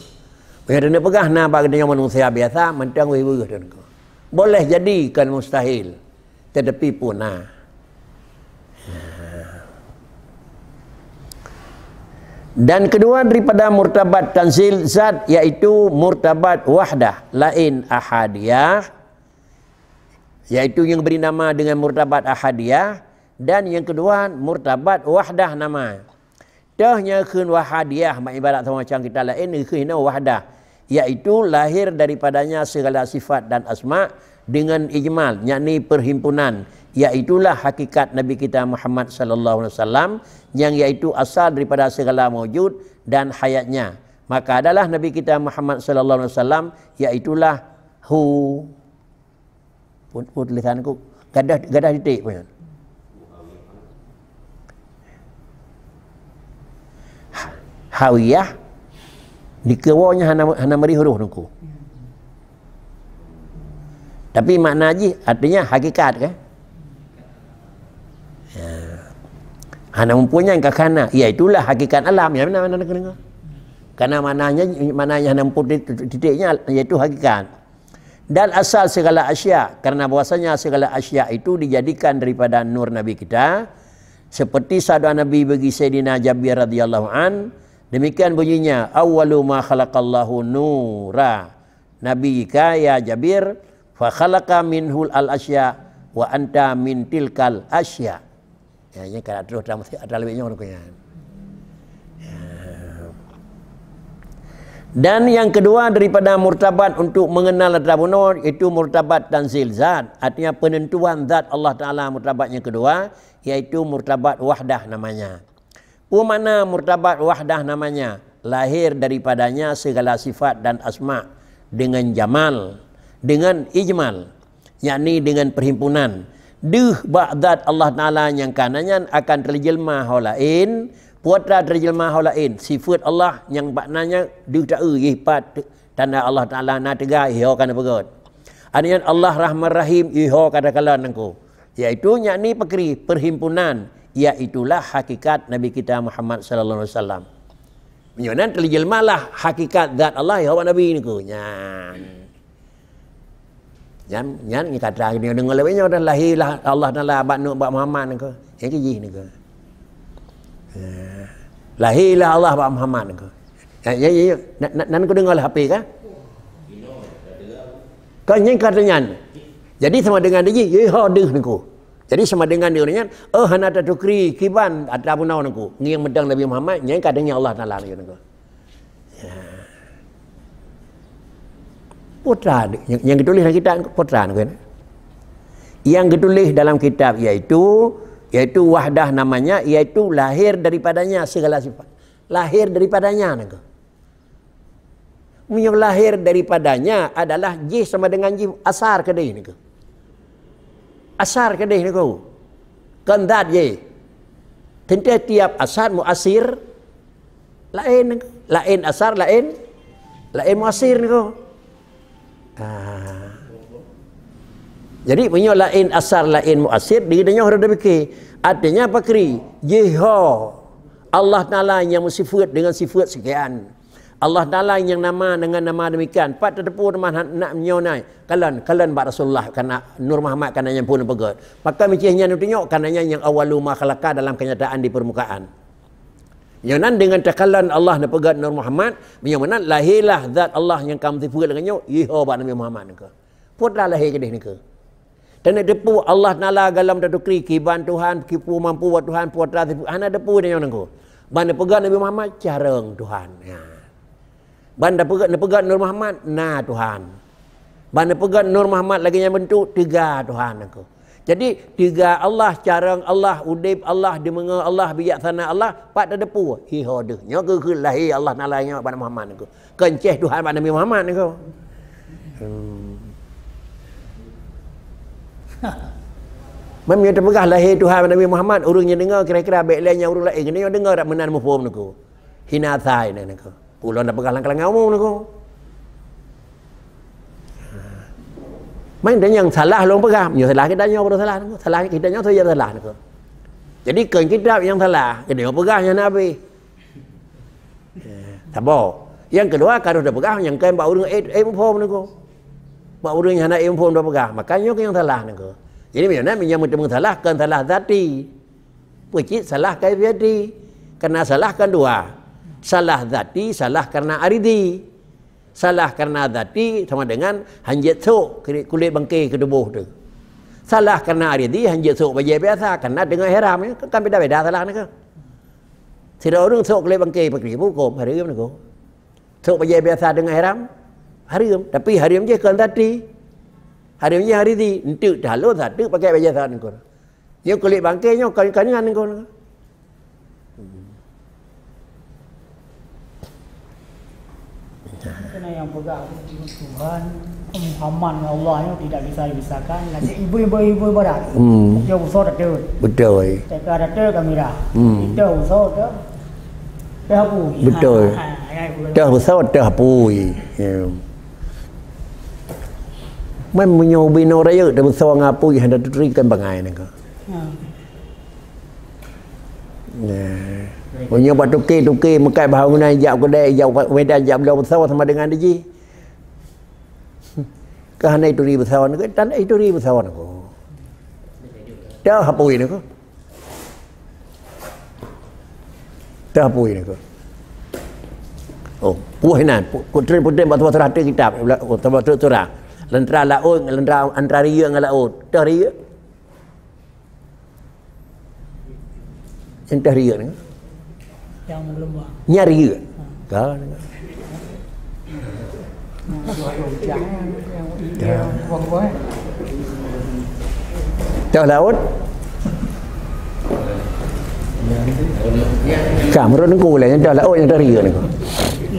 Meunyoe taneuk peugah na bak geutanyoe manusia biasa, mantong wéh-wéh nangko. Boleh jadi kon mustahil, tetapi pun na. Dan kedua daripada murtabat tanzil zat, yaitu murtabat wahdah, laén ahadiyah, yaitu yang beri nama dengan murtabat ahadiyah, dan yang kedua murtabat wahdah nama. Teuh nyang kheun wahadiyah, mak ibarat sama macam kita laén, kheun inoe wahdah, yaitu lahir daripadanya segala sifat dan asma dengan ijmal, yakni perhimpunan, yaitulah hakikat Nabi kita Muhammad sallallahu alaihi wasallam, yang yaitu asal daripada segala maujud dan hayatnya. Maka adalah Nabi kita Muhammad sallallahu alaihi wasallam, yaitulah hu, pun, pun tulisanku, gadah, gadah titik pun. Hawiyah, dikeue woe nyan hana, hana meuri huruf nangko. Tapi makna jih artinya hakikat, kan? Ya. Hana muphom nyan ka kana, ya itulah hakikat alam. Ya, benar, benar, benar. Karena maknanya, maknanya hana muphom titik, titiknya, yaitu hakikat. Dan asal segala asya, karena bahwasanya segala asya itu dijadikan daripada nur Nabi kita, seperti sabda Nabi bagi Sayyidina Jabir radhiyallahu an, demikian bunyinya, "Awwalu ma khalaqallahu nura nabiyika ya Jabir, fa khalaqa minhul al asya, wa anta min tilkal asya." Ya, nyan ka troh dalam, dalam lebih nyoe nangko nyan. Ya. Dan yang kedua daripada murtabat untuk mengenal atra bunoe, itu murtabat tanzil zat, artinya penentuan zat Allah Taala, murtabat yang kedua, yaitu murtabat wahdah namanya. Peue makna murtabat wahdah namanya? Lahir daripadanya segala sifat dan asma dengan jamal, dengan ijmal, yakni dengan perhimpunan. Deuh bak zat Allah Taala nyang kana nyan akan teujeulma ho laén, peue atra teujeulma ho laén, sifat Allah nyang bak na nyan deuh taeu yeh pat tanda Allah Taala na teuga, yeh ho kana peugét. Artinya Allah Rahman Rahim, yeh ho ka takalon nangko. Yaitu yakni pakri, perhimpunan, yaitulah hakikat Nabi kita Muhammad sallallahu alaihi wasallam. Meunyoe nan teujeulmalah hakikat zat Allah, yeh ho bak Nabi nangko. Nyan. Nyan, nyan nyang kata deungoe lé nyoe dan lahirlah Allah Taala bak nu-, bak Muhammad nangko. Nyang keu jih nangko. Ha. Lahirlah Allah bak Muhammad nangko. Ya, ya, ya, ya. Na, na, nan ku deungoe lé H P kah? Kon nyan ka nyan. Jadi sama dengan jih, yeh ho deuh nangko. Jadi sama dengan dia nyan, oh hana tatukri kiban atra bunoe nangko. Ngieng meudong Nabi Muhammad, nyan ka deungoe Allah Taala nangko. Ya. Peue atra, nyang, nyang geutuléh dalam kitab peue atra nangko. Yang geutuléh dalam kitab yaitu, yaitu wahdah namanya, yaitu lahir daripadanya segala sifat. Lahir daripadanya nangko. Meunyoe lahir daripadanya adalah jih sama dengan jih asar keudeh nangko. Asar keudeh nangko. Kon zat jih. Teuntée tiap asar muasir laén, laén asar, laén, laén muasir nangko. Ah. Jadi meunyoe laén asar, laén muasir, di geutanyoe harôh tapike. Artinya pakri, jih ho Allah Taala nyang meusifeuet dengan sifeuet sekian. Allah Taala nyang nama dengan nama demikian. Pat tateupeue teuma nak nyoe nai. Kalon, kalon bak Rasulullah kana Nur Muhammad kana nyang phon neupeugét. Maka meucih nyan neutunyok kana nyan nyang awwalu ma khalaqa dalam kenyataan di permukaan. Nyoe nan dengan takalon Allah neupeugét Nur Muhammad, meunyoe meunan lahirlah zat Allah nyang ka meusifeuet lagée nyoe, yeh ho bak Nabi Muhammad nangko. Peue atra lahé keudeh nangko. Taneuk teupeu Allah Taala golom tatukri kiban Tuhan, kipeue mampu buat Tuhan, peue atra sifeuet, hana teupeu tanyoe nangko. Ban neupeugét Nabi Muhammad carông Tuhan. Ya. Ban neupeugét, neupeugét Nur Muhammad na Tuhan. Ban neupeugét Nur Muhammad lagée nyan beuntuk teuga Tuhan nangko. Jadi, teuga Allah, carông Allah, udeb Allah, deumeungoe Allah, bijaksana Allah, pat tateupeue? Iho deuh. Nyoe keuh lahé Allah Taala nyoe bak Muhammad niko. Kon ceh Tuhan bak Nabi Muhammad niko. Hmm. Meunyoe teupeugah lahé Tuhan bak Nabi Muhammad, ureuëng nyang deungoe kira-kira bék lé nyang ureuëng laén, keuneuk deungoe dak meunan muphom niko. Hina asai niko. Ulôn tapeugah lam kalangan umum niko. Main dan nyang salah lôn peugah, nyoe salah kita nyoe baru salah niko. Salah kita nyoe saja salah niko. Jadi kon kitab nyang salah, kita nyoe peugah nyang nabi. Eh, saboh. Nyang keudua, ka rôh tapeugah nyang kém bak ureuëng ék, ék muphom niko. Bak ureuëng nyang hana ék muphom tapeugah, maka nyoe nyang salah niko. Jadi meunyoe na meunyoe meuteumé salah, kon salah zati. Peucit salah kaifiati. Karena salah kan dua. Salah zati, salah karena aridi. Salah karena zati sama dengan hanjeuet sôk kulét bangké keu tuboh teuh. Salah karena aridi hanjeuet sôk bajée biasa, karena deungon ihram, kan beda-beda salah niko. Sidroe ureuëng sôk kulét bangké pakri, huköm hareuem niko. Sôk bajée biasa deungon ihram, hareuem. Tapi hareuem jih kon zati. Hareuem jih aridi, enteuk teuh halo zati pakai bajée biasa niko. Nyoe kulét bangké nyoe kon, kon nyan niko. Kena yang peugah Tuhan Muhammad dengan Allah nyoe tidak bisa dipisahkan. Lagi ibu-ibu ibu ibarat. Hmm. Dia usah ada. Betul. Teka ada kamera. Hmm. Kita usah ada. Dah apa? Betul. Ha, ha, ya, betul. Dah usah dah apa? Ya. Meunyoe ubé nyoe rayeuk dah usah ngapui hana tuturi kan bangai niko. Ha. Nah. Meunyoe bak tuke-tuke meukat bahwa guna ijak kedai, ijak Medan, ijak bloe beusawah sama dengan di jih. Keu hana ituri beusawah niko, tan ituri beusawah niko. Dah hapui niko. Dah hapui niko. Oh, puih nan, putri-putri bak tuah surah kitab, oh, tuah surah. Lentera laut, lentera antara riyeuk ngon laut. Dah riyeuk. Entah riyeuk ni. Yang meugeulumbang. Nya riyeuk. Ha. Ka. Ha. Teuh laôt. Ka meureuneuk lé nyang teuh laôt nyang teuh riyeuk ni.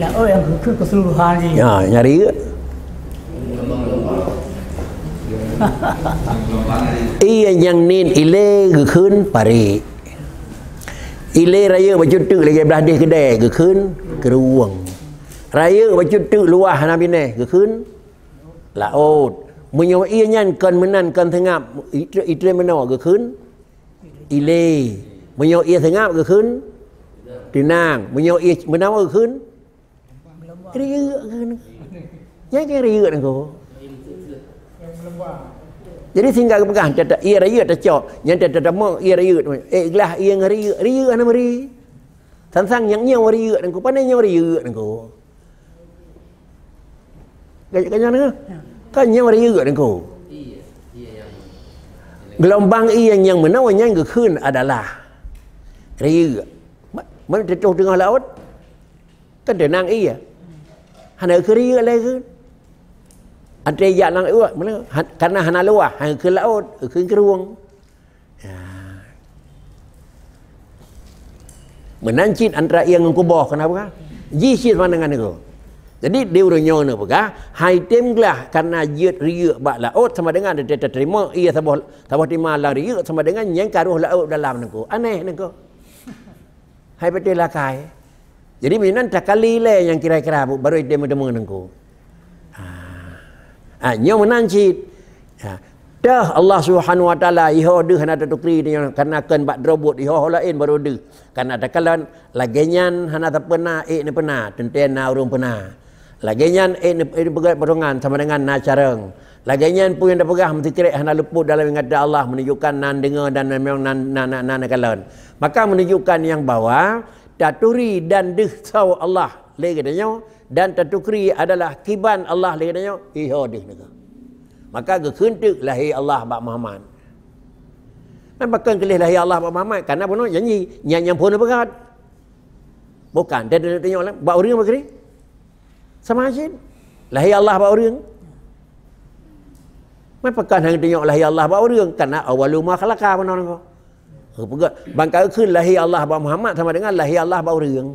Laôt nyang keu keseluruhan ni. Ya, nya riyeuk. Ié nyang nit ilée geukheun parek. Ilée rayeuk bacut teuk lagée blah deh keudée geukheun keurueng. Rayeuk bacut teuk luwah hana binéh geukheun laôt. Meunyoe ié nyan kon meunan kon seungab, itré meunoe geukheun ilée. Meunyoe ié seungab geukheun teunang. Meunyoe ié meunoe geukheun Riyeuk keuh. Nyan keuh riyeuk nyan keuh. Jadi sehingga geupeugah, tata-, ié riyeuk tacok, nyan tata-, tatamong ié riyeuk. Eh, glah ié ngon riyeuk, riyeuk hana meuri. Sang-sang nyang nyoe riyeuk nyan keuh, pane nyoe riyeuk nyan keuh. Ka, ka nyan keuh? Ka nyoe riyeuk nyan keuh. Geulumbang ié nyang meunoe nyan geukheun adalah riyeuk. Ma-, man teutoh teungoh laôt. Kan teunang ié. Hana keu riyeuk lé kheun. Antre jak lam ueh, meunan, ha-, karena hana luwah, hana keu laôt, keu keurueng. Ya. Meunan cit antara ié ngon kuboh, kenapa? Jih cit sama dengan itu. Jadi, di ureuëng nyoe neupeugah, hai tem glah karena jeuet riyeuk bak laôt sama dengan teurimong ié saboh, saboh tima lam riyeuk sama dengan nyang ka rôh laôt dalam nyan keuh. Aneh nyan keuh. Hai patéh lakée. Jadi meunan takali lé nyang kira-kira bu-, barô ideh meuteumé nyan keuh. Ha. Ha, nyoe meunan cit. Ha. Teuh Allah Subhanahu Wa Taala iho deuh hana tatukri nyoe karena kon bak droe buet iho laén barô deuh. Karena takalon lagée nyan hana tapeuna ék neupeuna, teuntée na ureuëng peuna. Lagée nyan, eh, neupeugét peurongan sama dengan na carông. Lagée nyan peue nyang tapeugah meusikrek hana leuput dalam ingatan Allah, menunjukkan nan deungoe dan memang nan, nan, nan, nan kalon. Maka menunjukkan nyang bahwa taturi dan deuh soe Allah lé geutanyoe dan tatukri adalah kiban Allah lé geutanyoe, iho deuh nyoe. Maka geukheun teuk lahé Allah bak Muhammad. Kan pakon keu lheueh lahé Allah bak Muhammad, karena bunoe janji, nyan nyang phon beugét. Bukan, dan, dan, dan, bak ureuëng bak kiri. Sama cit. Lahé Allah bak ureuëng. Pakon hana geutunyok lahé Allah bak ureuëng? Karena awwalu ma khalaqa meunan niko. Peugah, ban ka kheun lahé Allah bak Muhammad sama dengan lahé Allah bak ureuëng.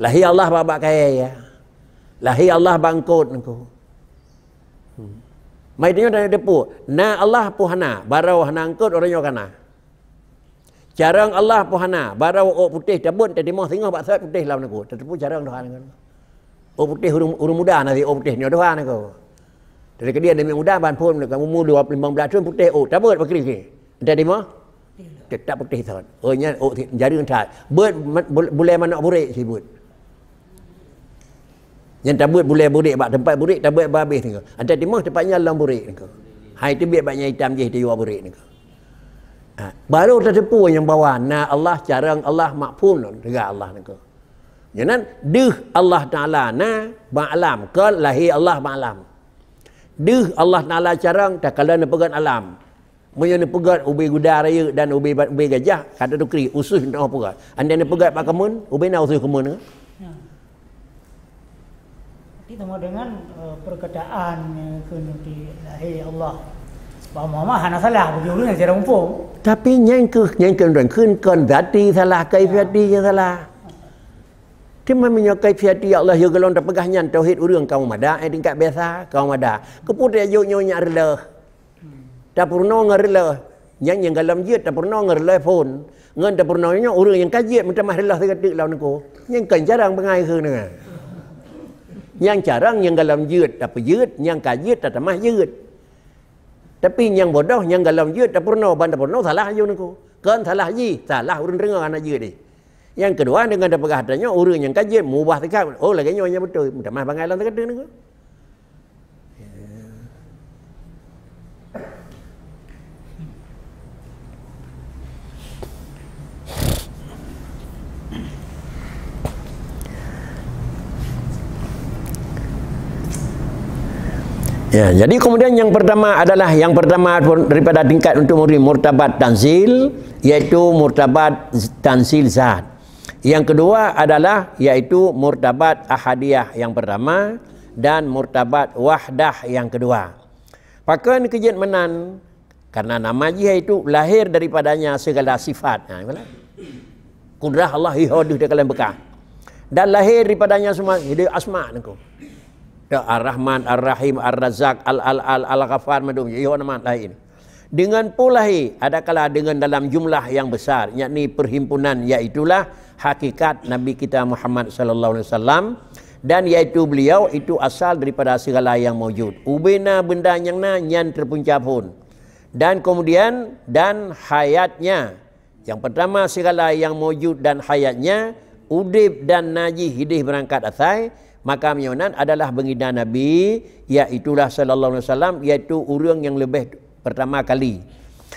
Lahé Allah bak, bak kayèe, ya. Lahé Allah bak eungkôt niko. Hmm. Mai tanyoe tanya depu, na Allah peue hana, barô hana eungkôt, uroe nyoe ka na. Carông Allah peue hana, barô ôk putéh tabeuet, tatimoh singoh bak sot putéh lam niko. Tateupeue carông Tuhan niko. Ôk putéh ureuëng, ureuëng muda na si ôk putéh nyoe Tuhan niko. Dari keudéh demi muda ban phon niko, umur dua puluh lima belas thôn putéh ôk, tabeuet bak kri. Tatimoh? Teutap putéh sot. Oh, nyan ôk si-, jareung that. Beuet ma-, bul-, bulèe manok burék sibeuet. Nyan tabeuet bulèe burék bak teumpat burék, tabeuet bak abéh niko. Ata timoh teumpat nyan lom burék niko. Hai teubiet bak nyang itam jih tiyua burék niko. Ha, barô tateupeue nyang bahwa na Allah, carông Allah, mahfum lom teuga Allah niko. Nyan deuh Allah Taala na bak alam, kon lahé Allah bak alam. Deuh Allah Taala carông takalon neupeugöt alam. Meunyoe neupeugöt ubé guda rayeuk dan ubé, ubé gajah, ka tatukri, usus neupeugöt. Andai neupeugöt bak keumön, ubé na usus keumön. Ya. Berarti sama dengan, eh, perkataan, eh, keuneuk di lahé Allah. Bak Muhammad hana salah, bagi ulôn nyang sidroe muphom. Tapi nyang keuh, nyang keuh, kheun kon zati salah, kaifiati nyang salah. Teuma meunyoe kaifiati Allah yôh golom tapeugah nyan tauhid ureuëng kamoe mada, eh, tingkat biasa, kamoe mada. Keupeue tajok nyoe nyak reuloh? Tapeurunoe ngon reuloh. Nyang, nyang golom jeuet tapeurunoe ngon reuloh phon. Ngon tapeurunoe nyoe ureuëng nyang ka jeuet meutamah reuloh sigoe teuk lam niko. Nyang kon jarang beungai kheun nyan. Nyang carông nyang golom jeuet tapeujeuet, nyang ka jeuet tatamah jeuet. Tapi nyang bodoh nyang golom jeuet tapeurunoe, ban tapeurunoe salah aju niko. Kon salah jih, salah ureuëng deungoe hana jeuet deh. Nyang keudua, deungon tapeugah tanyoe ureuëng nyang ka jeuet meubah sikat, oh, lagèe nyoe nyang beutôi, meutamah bangai lam teuka niko. Ya, jadi kemudian yang pertama adalah, yang pertama daripada tingkat untuk memberi murtabat tanzil, yaitu murtabat tanzil zat. Yang kedua adalah yaitu murtabat ahadiyah yang pertama dan murtabat wahdah yang kedua. Pakon keu jeuet meunan? Karena nama jih yaitu lahir daripadanya segala sifat. Ha, gimana? Kudrah Allah iho deuh di alam beukah. Dan lahir daripadanya semua jadi asma niko. Ya, Ar-Rahman, Ar-Rahim, Ar-Razzaq, Al-Al-Al, Al-Ghaffar, madum iho nama lain. Dengan peue lahé, adakala dengan dalam jumlah yang besar, yakni perhimpunan, yaitulah hakikat Nabi kita Muhammad sallallahu alaihi wasallam, dan yaitu beliau itu asal daripada segala yang maujud. Ubena benda nyang na nyan terpunca phon. Dan kemudian, dan hayatnya. Yang pertama, segala yang maujud dan hayatnya, udeb dan na jih ideh beurangkat asai, maka meunyoe nyan adalah beungida Nabi, yaitulah sallallahu alaihi wasallam, yaitu ureuëng nyang leubeh pertama kali.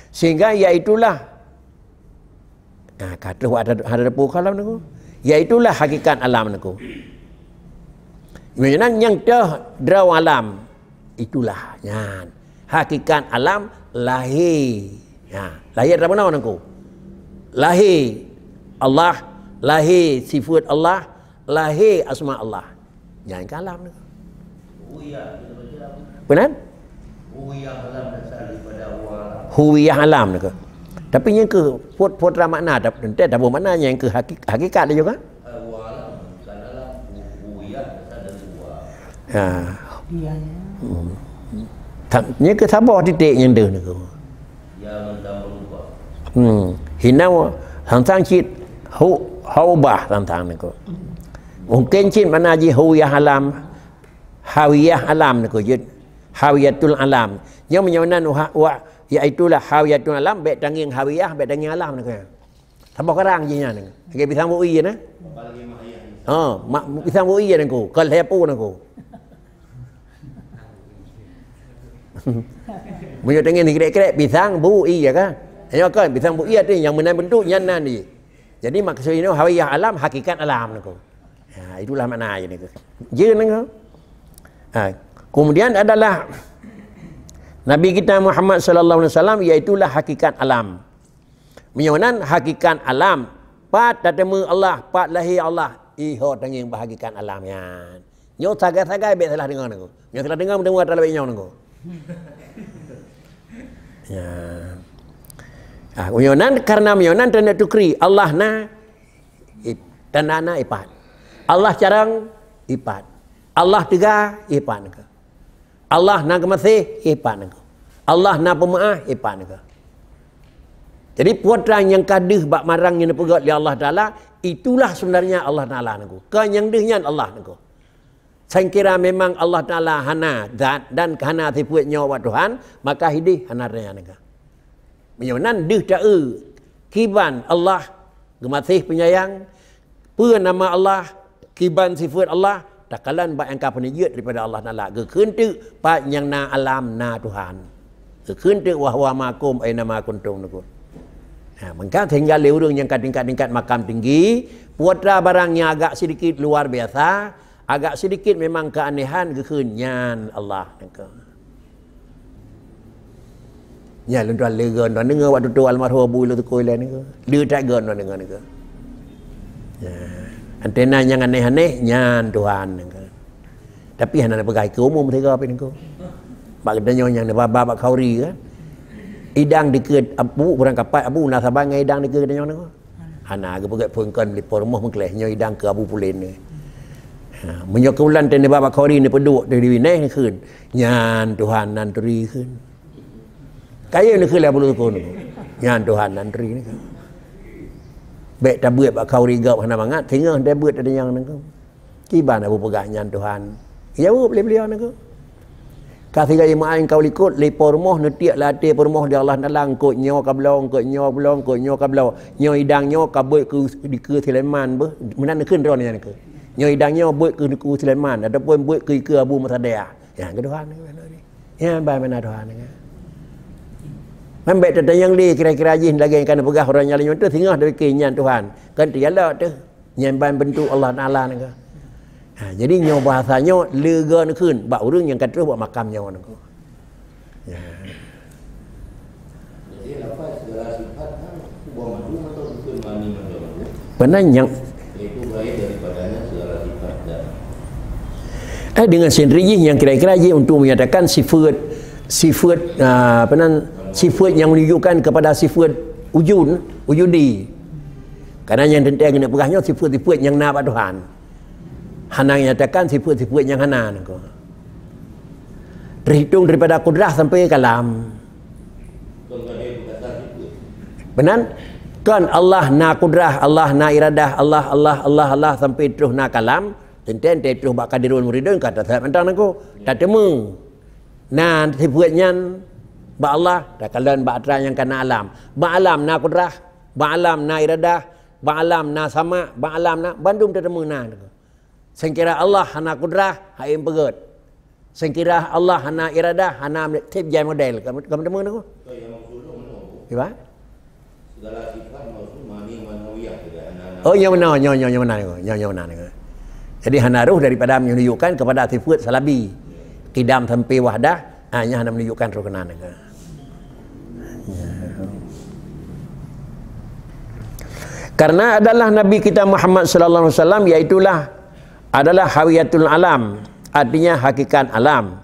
Sehingga yaitulah, nah, ka troh hada, hada depu kalam niko. Yaitulah hakikat alam niko. Meunyoe nyan nyang teuh droe alam, itulah nyan. Hakikat alam lahé. Ha, lahé atra bunoe niko. Lahé Allah, lahé sifat Allah, lahé asma Allah. Nyan ka alam niko. Benar? Huwiyah alam niko. Tapi nyang keu pot-, potra makna, tap-, teuntèe taboh makna nyang keu hakik-, hakikat laju kan? Ha. Iya, ya. Hmm. Tang-, nyan keu saboh titik nyang deuh niko. Hmm. Hina wa-, sang-sang cit hu-, haubah sang-sang niko. Mungkin cit makna jih huwiyah alam, hawiyah alam niko jeuet. Hawiyatul alam. Nyan meunyoe nan wa, wa, yaitulah hawiyatul alam, bèk tangieng hawiyah, bèk tangieng alam niko. Saboh karang jih nyan. Lagèe pisang bui nyan, eh? Ha, mak, pisang bui nyan ku, keu lhèe pu nyan ku. Meunyoe teungoh dikrek-krek, pisang bui, ya kan? Ayo kan, pisang bui arti nyang meunan bentuk nyan nan jih. Jadi maksud inoe hawiyah alam, hakikat alam nyan ku. Ya, itulah makna jih nyan ku. Jih nyan ku. Ha, kemudian adalah Nabi kita Muhammad sallallahu alaihi wasallam, yaitulah hakikat alam. Meunyoe nan hakikat alam, pat tateumé Allah, pat lahé Allah, iho tangieng bak hakikat alam nyan. Nyoe sagai-sagai bèk salah deungö nyan ku. Nyoe salah deungö, meudeungö atra lagèe nyoe nyan ku. Ya. Ah, meunyoe nan, karena meunyoe nan tanda tukri, Allah na, i-, tanda na ipat. Allah carông, ipat. Allah teuga, ipat nangka. Allah na geumaséh, ipat nangka. Allah na peumeu'ah, ipat nangka. Jadi, peue nyang ka deuh bak marang nyang neupeugét lé Allah Taala, itulah sebenarnya Allah Taala nangka. Keu nyang deuh nyan Allah nangka. Sangkira memang Allah Taala hana zat dan hana sifeuet nyoe bak Tuhan, maka hidéh hana rea nangka. Meunyoe nan deuh taeu kiban Allah geumaséh peunyayang, peue nama Allah, kiban sifeuet Allah, takalon bak nyang ka peuneujeuet daripada Allah Taala. Geukheun teuk pat nyang na alam na Tuhan. Geukheun teuk wa huwa ma'akum aina ma kuntum nangka. Nah, maka sehingga lé ureuëng nyang ka tingkat-tingkat makam tinggi, peue atra barang nyang agak sedikit luar biasa, agak sedikit memang keanehan geukheun nyan Allah nangka. Nyan lôn tuan lé gön tuan deungoe waktu tu almarhum Abu Ilung Teungku Ilée nangka. Lé that gön tuan deungoe nangka. Ya. Antena nyang aneh-aneh nyan Tuhan nangka. Tapi hana neupeugah keu umum sigoe pih nangka. Bak geutanyoe nyang neubaba bak khauri kan. Idang dikeue abu, beurangkapat abu na saban ngon idang dikeue geutanyoe nangka. Hana geupeugét phon kon lé po rumoh meukleh nyoe idang keu Abu Pulen ni. Ha, meunyoe keu ulan teuh nibak bak khauri neupeuduek teuh di binéh neukheun, nyan Tuhan nan turi kheun. Kayée neukheun lé Abu Lukon, nyan Tuhan nan turi neukheun. Bék tabeuet bak khauri gob hana mangat, singoh tabeuet teudeungoe neukheun. Kiban Abu peugah nyan Tuhan. Jaweueb lé beuliau nangka. Ka sigoe jeumaáh nyang ka u likot, lé po rumoh neutiek lam até po rumoh di Allah Taala, eungkôt nyoe ka bloe, eungkôt nyoe bloe, eungkôt nyoe ka bloe. Nyoe idang nyoe ka beuet keu dikeue Sulaiman beuh. Meunan neukheun droeneuh nyan keu. Nyoe idang nyoe beuet keu dikeue Sulaiman ataupun beuet keu dikeue Abu Mursadah. Ya, keu Tuhan. Ya, ban meunan Tuhan. Man bék tatanyong lé kira-kira jih lagée nyang ka neupeugah uroe nyan lagée nyoe teuh singoh dipike nyan Tuhan. Kan teujalok teuh. Nyan ban beuntuk Allah Taala nangka. Ha, jadi nyoe bahasa nyoe leuga neukheun bak ureuëng nyang ka troh bak makam nyoe nangka. Ya. Jadi, lafaz segala sifat kan ubah mandum atau bukan mani mandum? Benar nyang itu baik daripadanya segala sifat dan Eh, dengan sendiri jih nyang kira-kira jih untuk menyatakan sifat, sifat, ah, apa nan, sifat yang menunjukkan kepada sifat wujud, wujudi. Karena nyang teuntée keuneuk peugah nyoe sifat-sifat nyang na bak Tuhan. Hana nyatakan sifat-sifat nyang hana nangka. Terhitung daripada kudrah sampai kalam. Benar? Kan Allah na kudrah, Allah na iradah, Allah, Allah, Allah, Allah sampai terus na kalam. Teuntée-teuntée terus bak kadirun muridun ka tasab mantong nangka. Tateumé. Na sifeuet nyan bak Allah, takalon bak atra nyang ka na alam. Bak alam na kudrah, bak alam na iradah, bak alam na sama, bak alam na, bandum teuteumeung na. Seungkira Allah hana kudrah, hai peugét. Seungkira Allah hana iradah, hana tiep jai model. Kamu, kamu teumé tu? Iba? Segala sifat maksud mani manawiyah tidak hana. Oh, nyang meunan, nyang, nyang, nyang meunan, nyang, nyang meunan. Jadi hana roh daripada menunjukkan kepada sifat salabi. Qidam sampai wahdah, ha, nyang hana menunjukkan roh keunan. Karena adalah Nabi kita Muhammad sallallahu alaihi wasallam, yaitulah adalah hawiyatul alam, artinya hakikat alam.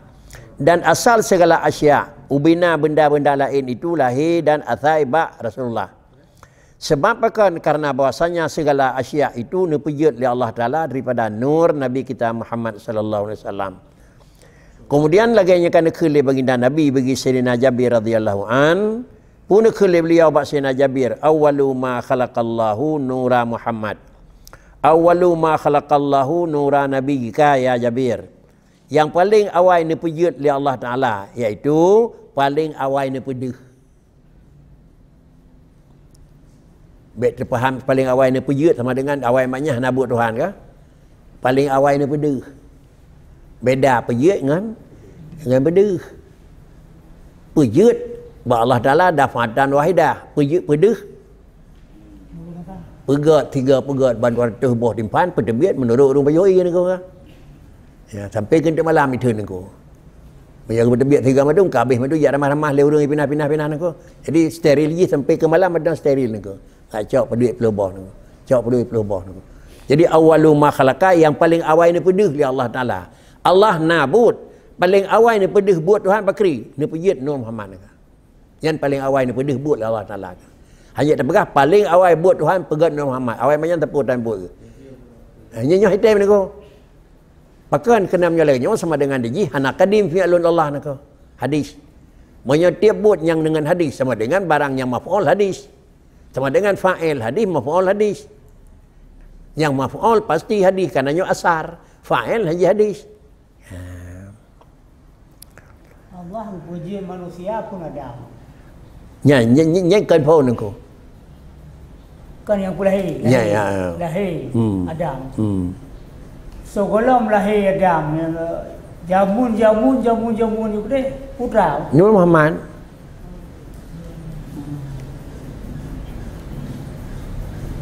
Dan asal segala asya, ubena benda-benda laén itu lahé dan asai bak Rasulullah. Sebab pakon? Karena bahwasanya segala asya itu neupeujeuet lé Allah Taala daripada nur Nabi kita Muhammad sallallahu alaihi wasallam. Kemudian lagée nyang ka neukheun lé baginda Nabi bagi Saidina Jabir radhiyallahu an, peue neukheun lé beliau bak Saidina Jabir, "Awwalu ma khalaqallahu nura Muhammad. Awwalu ma khalaqallahu nura nabiyyika ya Jabir." Nyang paleng awai neupeujeuet lé Allah Taala, yaitu paleng awai neupeudeuh. Bék teupaham paleng awai neupeujeuet sama dengan awai maknanya hana buet Tuhan ka? Paleng awai neupeudeuh. Beda peujeuet ngon, ngon peudeuh. Peujeuet bak Allah Taala daf'atan wahidah. Peujeuet, peudeuh, peugét, tiga peugét, ban dua ratus boh timphan, peuteubiet meunurot ureuëng pajoh ie nangko. Ya, sampai keu malam itu nangko. Meunyo peuteubiet tiga madum, ka habéh madum, jak ramah-ramah lé ureuëng pinah-pinah-pinah nangko. Jadi steril jih sampai keu malam ada steril nangko. Ka cok peuduit puluh boh nangko. Cok peuduit puluh boh nangko. Jadi awwalu ma khalaqa, nyang paleng awai neupeudeuh lé Allah Taala. Allah na buet, Paleng awai neupeudeuh buet Tuhan pakri, neupeujeuet Nur Muhammad. Nyan paleng awai neupeudeuh buet lé Allah Taala. Hana tapeugah paleng awai buet Tuhan peugét Nur Muhammad. Awai manyang teupeu tan buet. Ha, nyoe nyoe item niko. Pakon keunam nyoe lagée nyoe sama dengan dijih hana kadim fi'lun Allah niko. Hadis. Meunyoe tiep buet nyang deungon hadis sama dengan barang nyang maf'ul hadis. Sama dengan fa'il hadis, maf'ul hadis. Nyang maf'ul pasti hadis, karena nyoe asar. Fa'il haji hadis. Ha. Allah geupuji manusia pun Adam. Nya, nya, nya, nya kan phon niko. Kan nyang ku lahé, Ya, lahé, ya, ya. lahé Hmm. Adam. Hmm. Sigohlom lahé Adam, jamun, jamun, jamun, jamun itu deh, putra. Nur Muhammad.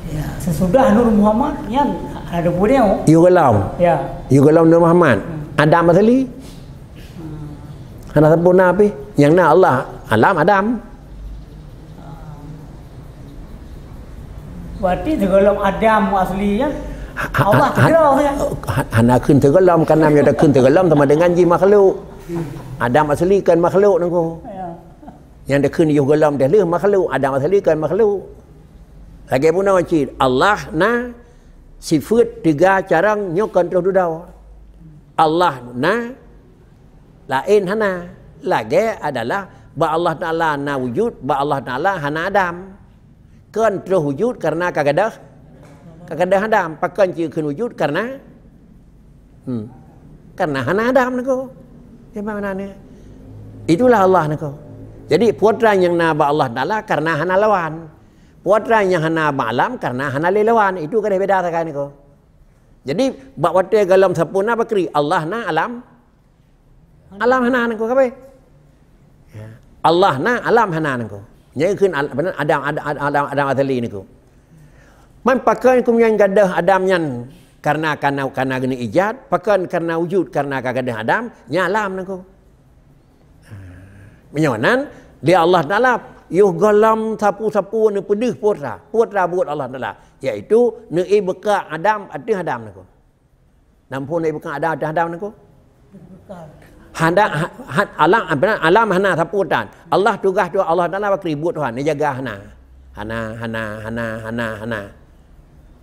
Ya, sesudah Nur Muhammad, nyan ada punya. Yue gohlom. Ya. Yue gohlom Nur Muhammad. Hmm. Adam asli. Hmm. Hana sempurna pih. Nyang na Allah, alam Adam. Berarti sigohlom Adam asli, ya? Ha, ha, Allah ha, ha, kira, ya? Ha, hana kheun sigohlom, karena meunyoe takheun sigohlom sama dengan jih makhluk. Adam asli kan makhluk niko. Ya. Nyang takheun yoh gohlom teuh lheueh makhluk, Adam asli kan makhluk. Lagée bunoe cit, Allah na sifeuet tiga carang nyoe kon troh dudoe. Allah na laén hana. Lagée adalah bak Allah Taala na wujud, bak Allah Taala hana Adam. Kon troh wujud karena ka gadôh, ka gadôh Adam. Pakon cit kheun wujud karena, hmm, karena hana Adam niko. Di mana ni? Itulah Allah niko. Jadi putra nyang na bak Allah Taala karena hana lawan. Putra nyang hana bak alam karena hana lé lawan. Itu kadeh beda sagai niko. Jadi bak watée gohlom sempurna pakri Allah na alam Alam hana niko kabeh. Ya. Allah na, alam hana niko. Nyang kheun al-, beuna Adam, Adam, Adam, Adam, Adam asli niko. Man pakon kum nyang gadôh Adam nyan karena, karena, karena geuneuk ijat, pakon karena wujud karena ka gadôh Adam, nyan alam niko. Ha. Meunyoe nan, di Allah Taala, yoh gohlom sapu-sapu neupeudeuh putra, putra buet Allah Taala, yaitu neuibuka Adam ateueh Adam niko. Namphon ibu kang ada, ada, ada niko. Hana, ha, ha, alam, alam hana sapu tan. Allah tugaih tu Allah Taala bak ribut Tuhan, neujaga hana. Hana, hana, hana, hana, hana.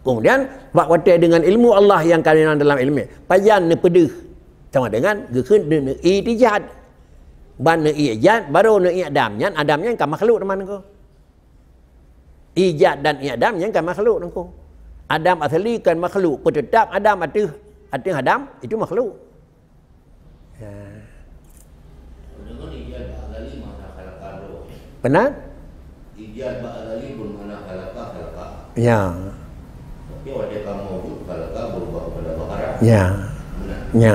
Kemudian, bak watée dengan ilmu Allah nyang ka na dalam ilmu, pajan neupeudeuh. Sama dengan geukheun neu-, neu-, itijad. Ban neu-, ijad, baru neu-, Adam nyan, Adam nyan ka makhluk teuma niko. Ijad dan i'dam nyan kan makhluk niko. Adam asli kan makhluk, peuteutap Adam ateueh, ateueh Adam, itu makhluk. Ya. Dengan ijad bak azali makna khalaqa tu. Benar? Ijad bak azali pun makna khalaqa, khalaqa. Ya. Tapi watée ka maujud, khalaqa berubah kepada bahara. Ya. Benar. Ya.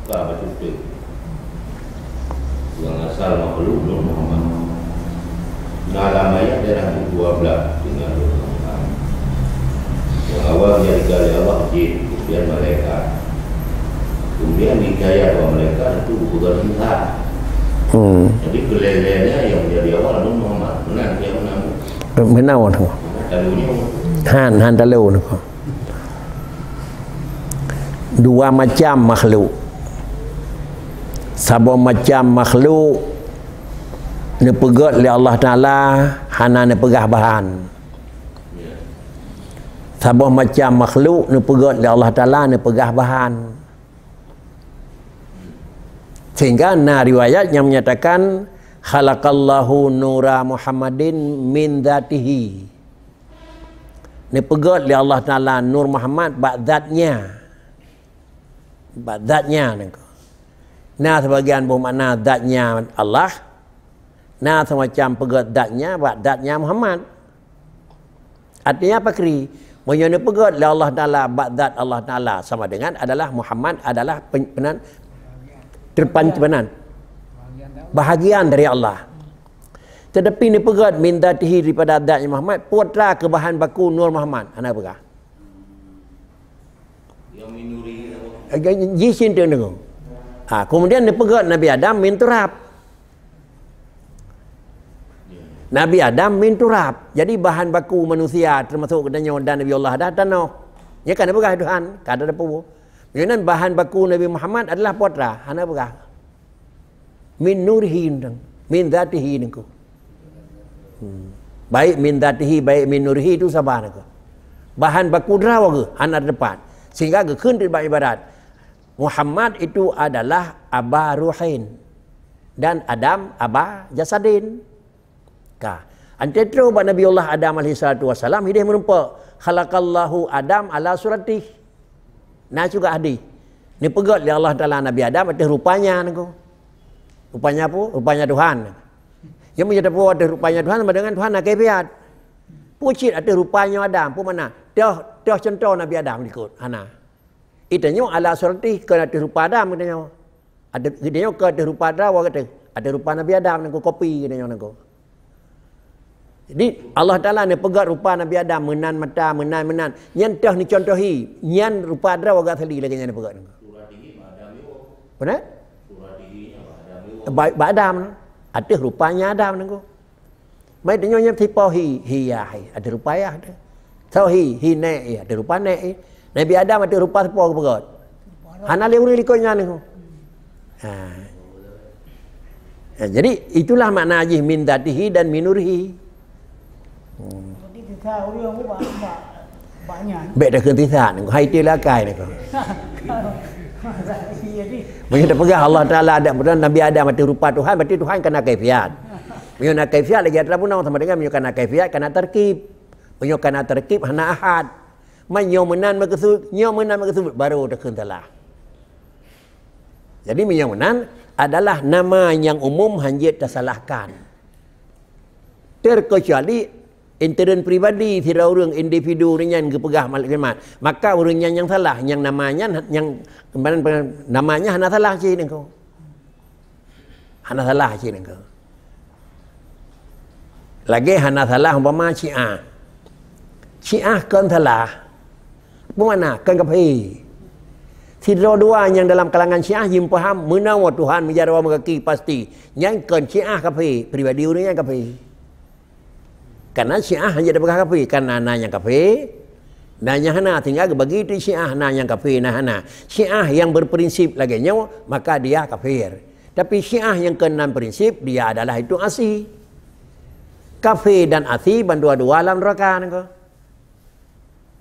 Ka beutôi. Nyang asal makhluk Nur Muhammad. Na lam ayat daerah dua belas dengan Nur Muhammad. Nyang awal dijadikan oleh Allah jin, kemudian malaikat. Kemudian dicaya bahwa malaikat itu bukan insan. Hmm. Jadi, keuleuh-leunnya yang menjadi awal Nur Muhammad. Benar, dia menang. Benar, Wan. Lalunya Han, han talu niko. Dua macam makhluk. Saboh macam makhluk neupeugét lé Allah Taala hana neupeugah bahan. Saboh macam makhluk neupeugét lé Allah Taala neupeugah bahan. Sehingga na riwayat nyang menyatakan, "Khalaqallahu nura Muhammadin min dzatihi." Neupeugét lé Allah Taala Nur Muhammad bak zatnya. Bak zatnya niko. Na sebagian boh makna zatnya Allah, na semacam peugét zatnya bak zatnya Muhammad. Artinya apa kri? Meunyoe neupeugét lé Allah Taala bak zat Allah Taala sama dengan adalah Muhammad adalah pen-, penan, terpan-, penan, bahagian dari Allah. Tetapi neupeugét min dzatihi daripada zatnya Muhammad, putra keubahan baku Nur Muhammad. Hana peugah. Jisim tu nunggu. Ha, kemudian neupeugét Nabi Adam min turab. Nabi Adam min turab. Jadi bahan baku manusia termasuk geutanyoe dan Nabi Allah dah tanoh. Nya kan peugah Tuhan, kada ada peue. Meunyoe nan bahan baku Nabi Muhammad adalah peue atra, hana peugah. Min nurihi, min dzatihi niko. Hmm. Baik min dzatihi, baik min nurihi itu sama niko. Bahan baku droe geuh hana teupat. Sehingga geukheun bak ibarat, Muhammad itu adalah aba ruhin dan Adam aba jasadin. Ka. Anté troh bak Nabiullah Adam alaihissalatu wassalam, hideh meurumpok. Khalaqallahu Adam ala suratih. Na juga hadis. Neupeugét lé Allah Taala Nabi Adam ateueh rupanya niko. Rupanya apa? Rupanya Tuhan. Yang meunyoe ateueh rupanya Tuhan sama dengan Tuhan na kaifiat. Peue cit ateueh rupanya Adam, peue makna? Toh, toh contoh Nabi Adam likot. Hana. Itanyoe ala suratih, keu ateueh rupa Adam itanyoe. Ada, geutanyoe keu ateueh rupa droe, kata, ateueh rupa Nabi Adam niko, kopi geutanyoe niko. Jadi, Allah Taala neupeugét rupa Nabi Adam, meunan mata, meunan, meunan. Nyan toh neucontohi, nyan rupa droe geuh asli lagée nyan neupeugét niko. Beuna? Ba, bak Adam. Ateueh rupanya Adam niko. Mai tanyoe nyan sipo hi, hi ya hi, ateueh rupa ya teuh. Soe hi, hi nék ya, ateueh rupa nék ya. Nabi Adam ateueh rupa sipo geupeugét. Hana lé ureuëng likot nyan niko. Ha. Ha, jadi itulah makna jih min dzatihi dan min nurihi. Hmm. Jadi sisa ureuëng bak, bak, bak nyan. Bék takheun sisa niko, hai teuh lakai niko. Jadi meunyoe tapeugah Allah Taala ada, betul Nabi Adam ateueh rupa Tuhan, berarti Tuhan kana kaifiat. Meunyoe na kaifiat lagée atra bunoe sama dengan meunyoe kana kaifiat, kana tarkib. Meunyoe kana tarkib hana ahad. Meunyoe meunan meukeusud, nyoe meunan meukeusud, baru takheun salah. Jadi meunyoe meunan adalah nama nyang umum hanjeuet tasalahkan. Terkecuali interen pribadi sidroe ureuëng individu ureuëng nyan geupeugah malaikat, maka ureuëng nyan nyang salah, nyang nama nyan, nyang, nama nyan hana salah cit niko. Hana salah cit niko. Lagée hana salah umpama Syiah. Syiah kon salah. Peue makna? Kon kafé. Sidroe dua nyang dalam kalangan Syiah jih paham meunoe Tuhan meujaroe meukaki pasti. Nyan kon Syiah kafé, pribadi ureuëng nyan kafé. Karena Syiah hanya dipeugah kafé, karena na nyang kafé, na nyang hana, tinggal geubagi tu Syiah na nyang kafé, na hana. Syiah yang berprinsip lagée nyoe, maka dia kafir. Tapi Syiah yang keunan prinsip, dia adalah itu asi. Kafé dan asi bandua-dua lam neuraka niko.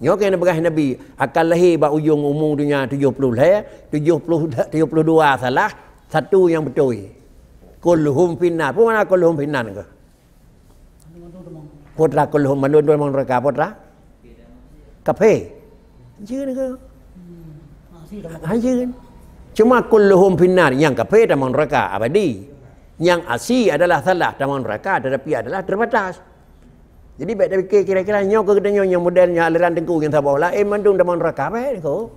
Nyoe keuh neupeugah Nabi, akan lahé bak ujong umu donya tujoh ploh lhée, tujoh ploh, tujoh ploh dua salah, satu nyang beutôi. Kulluhum finnar. Peue makna kulluhum finnar niko? Peue atra kulluhum, mandum-dum lam neuraka, peue atra? Kafé. Hanjeuet niko. Hanjeuet. Cuma kulluhum finnar, nyang kafé tamong neuraka abadi. Nyang asi adalah salah tamong neuraka, tetapi adalah terbatas. Jadi bék tapike kira-kira nyoe keu geutanyoe nyang model nyoe aliran teungku nyang saboh laén mandum tamong neuraka, bék niko.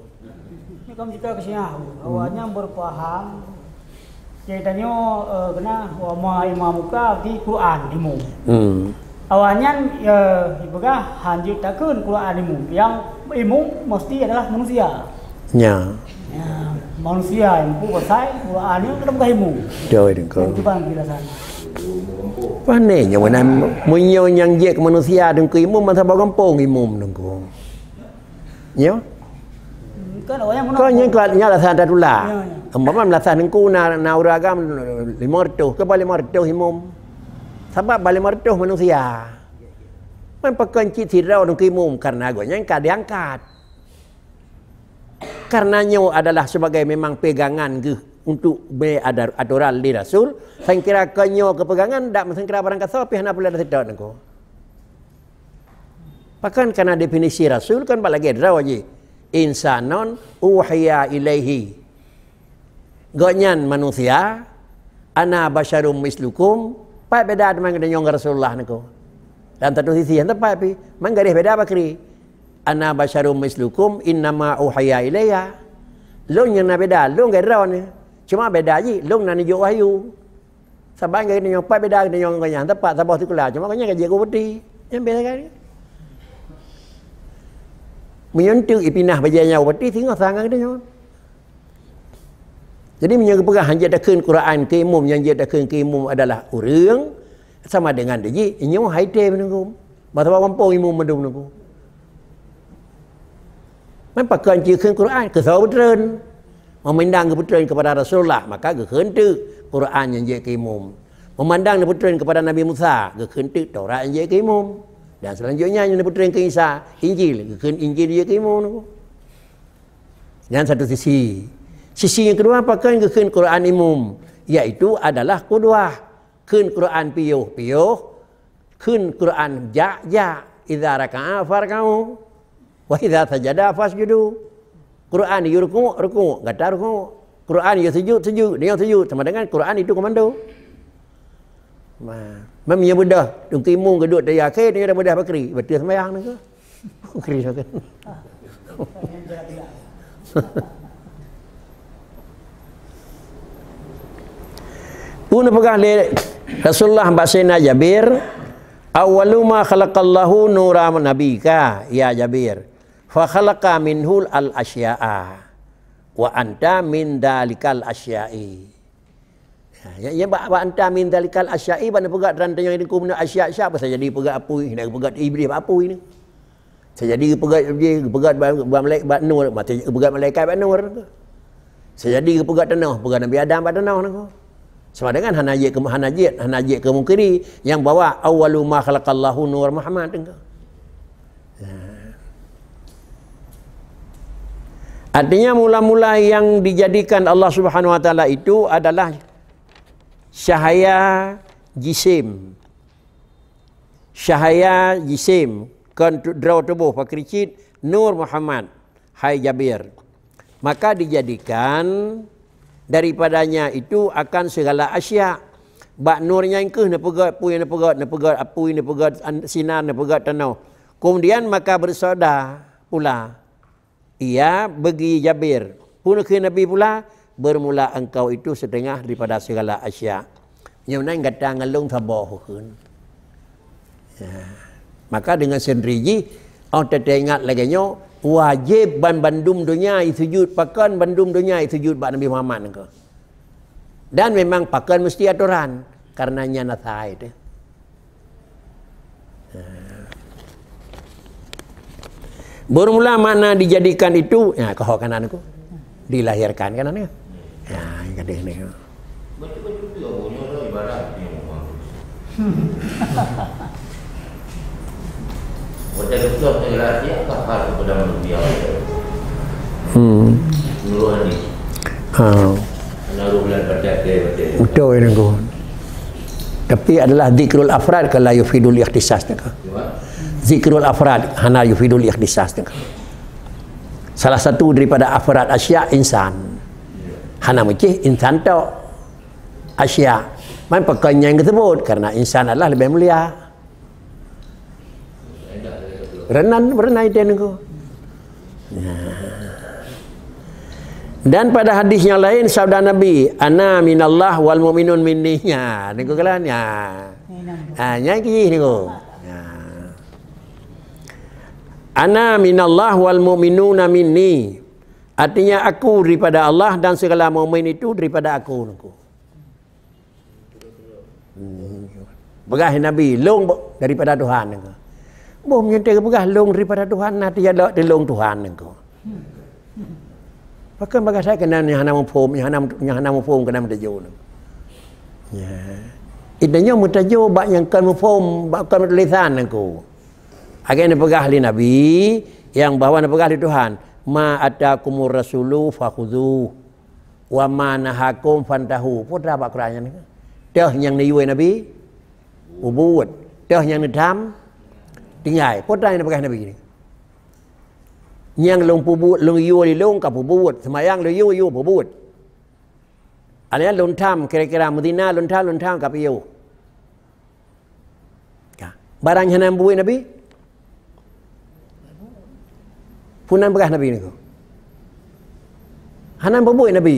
Ini kan kita ke sini, awaknya berpaham Geutanyoe, eh, keunan, wa ma imam muka di Quran imum. Hmm. Awaknyan, eh, ipeugah hanjeuet takheun Quran imum. Yang imum mesti adalah manusia. Ya. Ya, manusia nyang peue pasai Quran nyoe keuneuk peugah imum. Betul, betul. Dan itu kan penjelasan. Pane nyoe meunan, meunyoe nyang jeuet keu manusia deungon imum, masa bak gampông imum deungon. Nyo? Kan awaknyan meunan. Kau nyan keuh nyan alasan tatulak. Ya, ya. Umpama alasan teungku na, na ureuëng agam lima reutôh, keu ba lima reutôh imum. Sabab ba lima reutôh manusia. Man pakon cit sidroe teungku imum, karena gobnyan ka diangkat. Karena nyoe adalah sebagai memang pegangan geuh untuk be ada aturan di Rasul, sangkira keu nyoe keu pegangan dak meusangkira barang kasoe pih hana peureulée seutôt niko. Pakon kana definisi rasul kan bak lagée droe jih. Insanon uhiya ilaihi. Gobnyan manusia, ana basyarum mislukum, pat beda teuma geutanyoe ngon Rasulullah niko. Dalam satu sisi nyang tepat pih, man gadeh beda bakri. Ana basyarum mislukum innama uhiya ilayya. Lôn nyang na beda, lôn gadeh droe nyoe. Cuma beda jih, lôn na neujok wahyu. Saban geutanyoe pat beda geutanyoe ngon gobnyan, tepat saboh sikula, cuma gobnyan ka jeuet keu upeti. Nyan beda kan? Meunyoe teuk ipinah bajée nyan upeti, singoh sang geutanyoe. Jadi meunyoe geupeugah hanjeuet takheun Quran keu imum, nyang jeuet takheun keu imum adalah ureuëng, sama dengan jih, inyoe hai tée meununggu. Masa bak gampông imum mandum nunggu. Man pakon cit geukheun Quran, keu soe geupeutrön. Meumandang geupeutrön keupada Rasulullah, maka geukheun teuk Quran nyang jeuet keu imum. Meumandang geupeutrön keupada Nabi Musa, geukheun teuk Taurat nyang jeuet keu imum. Dan selanjutnya nyang geupeutrön keu Isa, Injil, geukheun Injil jeuet keu imum. Nyan satu sisi. Sisi nyang keudua, pakon geukheun Quran imum, yaitu adalah qudwah. Kheun Quran piôh, piôh. Kheun Quran jak, jak. Idza raka'a farka'u. Wa idza sajada fasjudu. Quran yue rukuk, rukuk. Gata rukuk. Quran yue sujud, sujud. Deungon sujud. Sama dengan Quran itu komando. Ma, mam nyang beudoh, dungki mung geudok teuya khe, nyoe dah beudoh bakri. Beutôi sembahyang ni ke? Bakri ke? Peue neupeugah lé Rasulullah bak Saidina Jabir, "Awwalu ma khalaqallahu nura nabika, ya Jabir. Fa khalaqa minhul al asya'a. Wa anta min dalikal asya'i." Ha, ya, ya, bak, bak anta min dalikal asya'i, bak neupeugah teuran tanyoe di kubu asya, asya, apa saja dipeugah apui, nak peugah iblis bak apui ni. Sajadi geupeugah, geupeugah ba-, ba-, malai-, bak nur, mata geupeugah malaikat bak nur. Sajadi geupeugah tanoh, peugah Nabi Adam bak tanoh nangko. Sama dengan hana jeuet keu, hana jeuet, hana jeuet keu mungkiri nyang bahwa awwalu ma khalaqallahu nur Muhammad nangko. Nah. Artinya mula-mula yang dijadikan Allah Subhanahu wa taala itu adalah cahaya jisim. Cahaya jisim, kon tu-, droe tuboh pakri cit, nur Muhammad, hai Jabir. Maka dijadikan daripadanya itu akan segala asya. Bak nur nyan keuh neupeugét peue nyang neupeugét, neupeugét apui, neupeugét an-, sinan, neupeugét tanoh. Kemudian maka bersabda pula, Ia bagi Jabir, peue kheun Nabi pula, "Bermula engkau itu setengah daripada segala asya." Nyoe meunan gata ngon lôn saboh kheun. Ya. Maka deungon sendiri jih, oh, teuingat lagée nyoe, wajéb ban bandum donya isujud, pakon bandum donya isujud bak Nabi Muhammad nangko. Dan memang pakon mesti atoran, karena nyan asai teuh. Bermula makna dijadikan itu, ya, keuhok kanan aku. Dilahirkan kanan ya. Ya, gadeh ni. Hmm. Menurut hadis. Ha. Menurut bulan pada ke betul. Betul ini, Guru. Tapi adalah zikrul afrad kalau yufidul ikhtisas tu. Zikrul afrad hana yufidul ikhtisas tu. Salah satu daripada afrad asya insan. Hana meucih insan tok. Asya. Man pakon nyang disebut karena insan adalah lebih mulia. Renan, renan itu nengku. Ya. Dan pada hadis yang lain sabda Nabi, "Ana minallah wal mu'minun minni." Ya, nengku kalan ya. Ah, nyang kih nengku. Ya. "Ana minallah wal mu'minuna minni." Artinya aku daripada Allah dan segala mukmin itu daripada aku nengku. Hmm. Peugah Nabi, "Lôn bo-, daripada Tuhan." Boh meunyoe teupeugah, "Lôn daripada Tuhan," na teujalok teu lôn Tuhan nangko. Pakon bagaih that keunan nyang hana muphom, nyang hana, nyang hana muphom keunan meutajo nangko. Ya. Intu nyoe meutajo bak nyang kon muphom, bak kon meutulésan nangko. Lagée neupeugah lé Nabi, nyang bahwa neupeugah lé Tuhan, "Ma atakumur rasulu fakhudzuh." "Wa ma nahakum fantahu." Peue teuma bak Quran nyan? Teuh nyang neuyue Nabi, peubuet. Teuh nyang neutham, tinggai. Peue teuma nyang neupeugah Nabi nyan? Nyang lôn peubuet, lôn yue lé lôn ka peubuet. Seumayang lôn yue, yue peubuet. Alèh lôn tham, kira-kira meuzina lôn tham, lôn tham ka piôh. Ka. Barang hana peubuet Nabi? Peue nan peugah Nabi niko? Hana peubuet Nabi.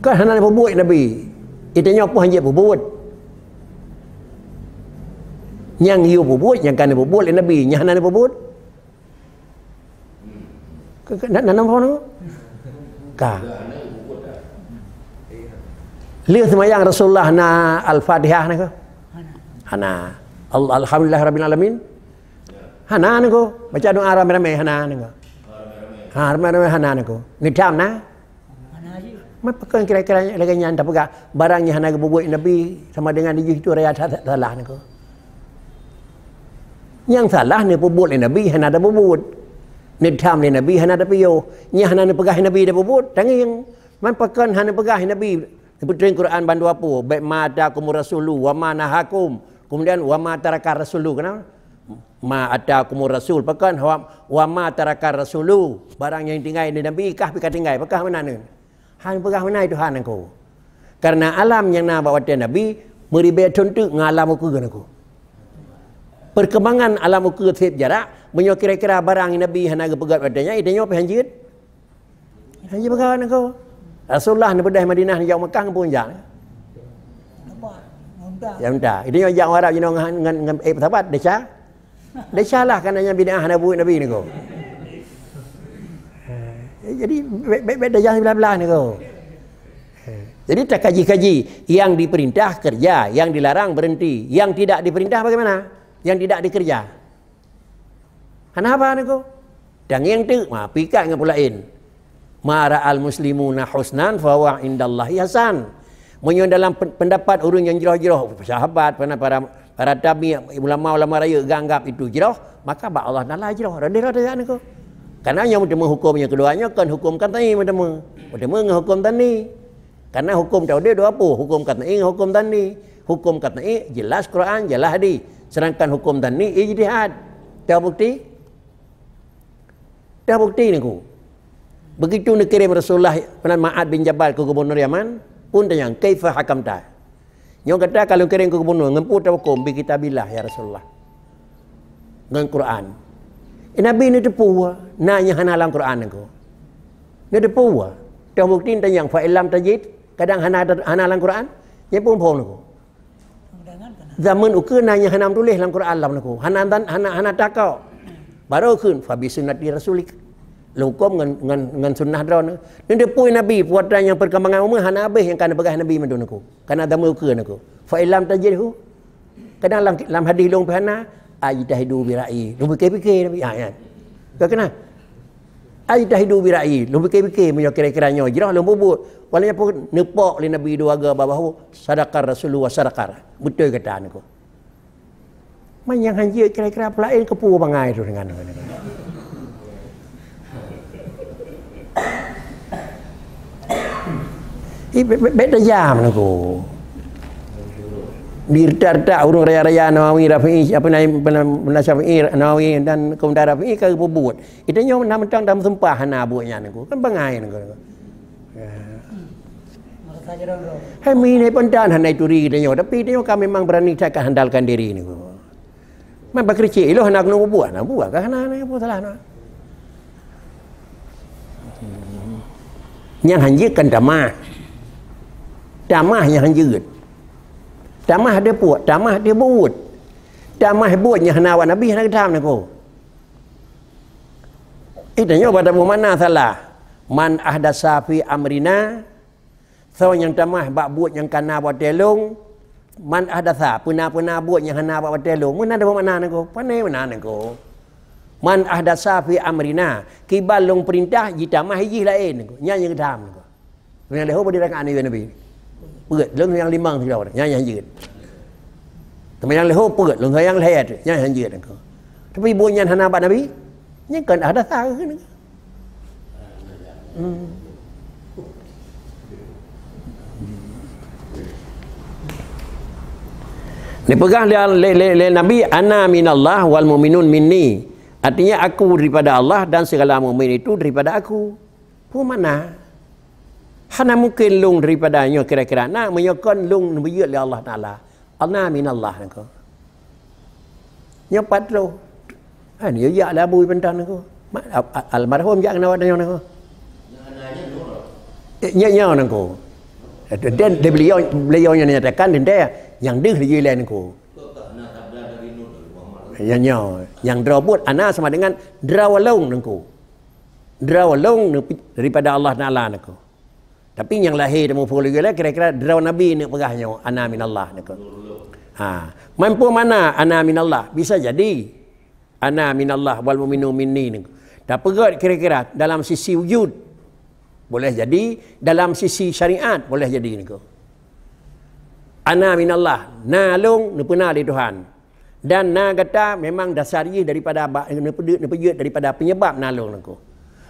Kan hana peubuet Nabi. Itu nyoe peue hanjeuet peubuet. Nyang yue peubuet, nyang kana peubuet lé Nabi, nyang hana peubuet. Ka, ka, na, na, na, na, ka. Lheueh seumayang Rasulullah na Al-Fatihah na ka? Hana. Al-, Alhamdulillah Rabbil Alamin. Hana niko. Baca doa ramé-ramé hana niko. Ha, ramé-ramé hana niko. Neudham na? Man pakon kira-kira lagée nyan tapeugah barang nyang hana geupeubuet Nabi sama dengan dijih itu raya sa-, salah niko. Nyang salah neupeubuet lé Nabi hana tapeubuet. Neudham lé Nabi hana tapiôh. Nyang hana neupeugah Nabi tapeubuet, tangieng. Man pakon hana neupeugah Nabi? Neupeutrön Quran bandua pue, baik ma atakumur rasulu wa ma nahakum, kemudian wa ma tarakar rasulu. Kenapa? Ma atakumur rasul, pakon wa, wa ma tarakar rasulu, barang nyang tinggai di Nabi kah pih ka tinggai, pakah meunan. Han peugah meunan Tuhan aku. Karena alam nyang na bak watée Nabi meuribée thon teuk ngon alam ukeue aku. Perkembangan alam ukeue seb jarak, meunyoe kira-kira barang Nabi hana geupeugét watée nyan, itanyoe pih hanjeuet. Hana jipeugah niko. Rasulullah neubeudôh Madinah neujak Mekah ngon peue jak? Unta. Ya unta. Itanyoe jak Arab jinoe ngon, ngon, ngon, eh, pesawat, desya? Desya lah, karena nyan bid'ah hana buet Nabi niko. Eh, jadi, bèk, bèk, bèk desya siblah-blah niko. Eh, jadi takaji-kaji, yang diperintah kerja, yang dilarang berhenti, yang tidak diperintah bagaimana? Yang tidak dikerja. Hana haba niko. Tangieng teuk, ma, pikat ngon peue laén. Ma ra'al muslimuna husnan fahuwa indallahi hasan. Meunyoe dalam pen-, pendapat ureuëng nyang jroh-jroh, sahabat, para, para, para tabi, ulama-ulama rayeuk geuanggap itu jroh, maka bak Allah Taala jroh. Rode-rode niko. Karena nyang meuteumé huköm nyang keudua nyoe kon huköm kat'i meuteumé. Meuteumé ngon huköm dhanni. Karena huköm tauhid dua pue, huköm kat'i ngon huköm dhanni. Huköm kat'i jelas Quran, jelas hadis. Sedangkan huköm dhanni ijtihad. Teuh bukti? Teuh bukti niko. Begitu neukirém Rasulullah peunan Ma'ad bin Jabal keu gubunur Yaman, pun tanyong, "Kaifa hakamta?" Nyoe gata ka lôn kirém keu gubunur, ngon peue tahuköm? "Bi kitabillah, ya Rasulullah." Ngon Quran. Eh, Nabi neuteupeue, na nyang hana lam Quran niko. Neuteupeue. Teuh bukti tanyong, "Fa illam tajid," kadang hana, hana lam Quran, nyan peue phon niko. Zaman ukeue na nyang hana meutuléh lam Quran lam niko. Hana dan, hana, hana takok. Barô kheun, "Fa bi sunnati rasulik." Lôn huköm ngon, ngon, ngon sunnah droeneuh. Neuteupeue Nabi, peue atra nyang perkembangan umat hana habéh nyang ka neupeugah Nabi mandum niko. Karena zaman ukeue niko. "Fa illam tajidhu." Kadang lam, lam hadis lôn pih hana, "Ajtahidu bi ra'yi." Lôn pike-pike Nabi. Ha, nyan. Ka keunan. "Ajtahidu bi ra'yi." Lôn pike-pike meunyoe kira-kira nyoe jroh lôn peubuet. Walaupun neupok lé Nabi dua ga bak bahu, "Sadaqar Rasulu wa sadaqar." Beutôi gata niko. Man nyang hanjeuet kira-kira peue laén keupeue bangai tu dengan, dengan, dengan. Ih, bèk, bèk, bèk tajam niko. Di retak-retak ureuëng raya-raya Nawawi, Rafi'i, apa nama, nama, nama Syafi'i, Nawawi dan kemudian Rafi'i ka geupeubeuet. Itanyoe na mantong dan meusumpah hana buet nyan niko. Kan bangai niko. Ya. Hai meunan pun tan hana turi itanyoe, tapi itanyoe ka memang berani that ka handalkan diri niko. Man bakri cik, iloh hana keuneuk buet, na buet ka hana, hana peue salah na. Nyang hanjeuet kan tamah. Tamah nyang hanjeuet. Tamah ada puet, tamah ada buet. Tamah buet nyang hana awak Nabi hana geutam niko. Itanyoe bak taboh makna salah. Man ahdasa fi amrina, soe nyang tamah bak buet nyang ka na bak watée lôn, man ahdasa, peuna-peuna buet nyang hana bak watée lôn, meunan taboh makna niko, pane meunan niko. Man ahdasa fi amrina, kiban lôn peurintah jitamah jih laén niko, nyan nyang geutam niko. Nyang leuho bak di rakaat nibak Nabi. Peuet, lôn nyang limong sidroe, nyan nyang jeuet. Teuma nyang leuho peuet, lôn nyang lhèe, nyan nyang jeuet niko. Tapi buet nyan hana bak Nabi, nyan kon ahdasa keuh niko. Hmm. Dipeugah lé, lé, lé, lé Nabi, "Ana minallah wal mu'minun minni." Artinya, aku daripada Allah dan segala mukmin itu daripada aku. Peue makna? Hana mungken lôn daripada nyoe kira-kira na, meunyoe kon lôn neubeuet lé Allah Taala. Ana minallah niko. Nyoe pat troh. Ha, nyoe jak lé Abu Iban Tan niko. Ma-, a-, a-, almarhum jak keunoe nyoe niko. Eh, nyoe, nyoe niko. Dan, dan beliau, beliau yang nyatakan dan dia yang deuh lé niko. Yang nyoe, yang droe buet ana sama dengan droe lôn niko. Droe lôn daripada Allah Taala niko. Tapi nyang lahé teumeuphon lagée kira-kira droe Nabi neuk peugah nyoe, "Ana minallah," niko. Ha, man peue makna "Ana minallah"? Bisa jadi Ana minallah wal mu'minu minni niko. Tapeugét kira-kira dalam sisi wujud boleh jadi, dalam sisi syariat boleh jadi niko. Ana minallah, na lôn neupeuna lé Tuhan. Dan na gata memang dasar jih daripada ba-, neupeudeuet, neupeujeuet daripada penyebab na lôn niko.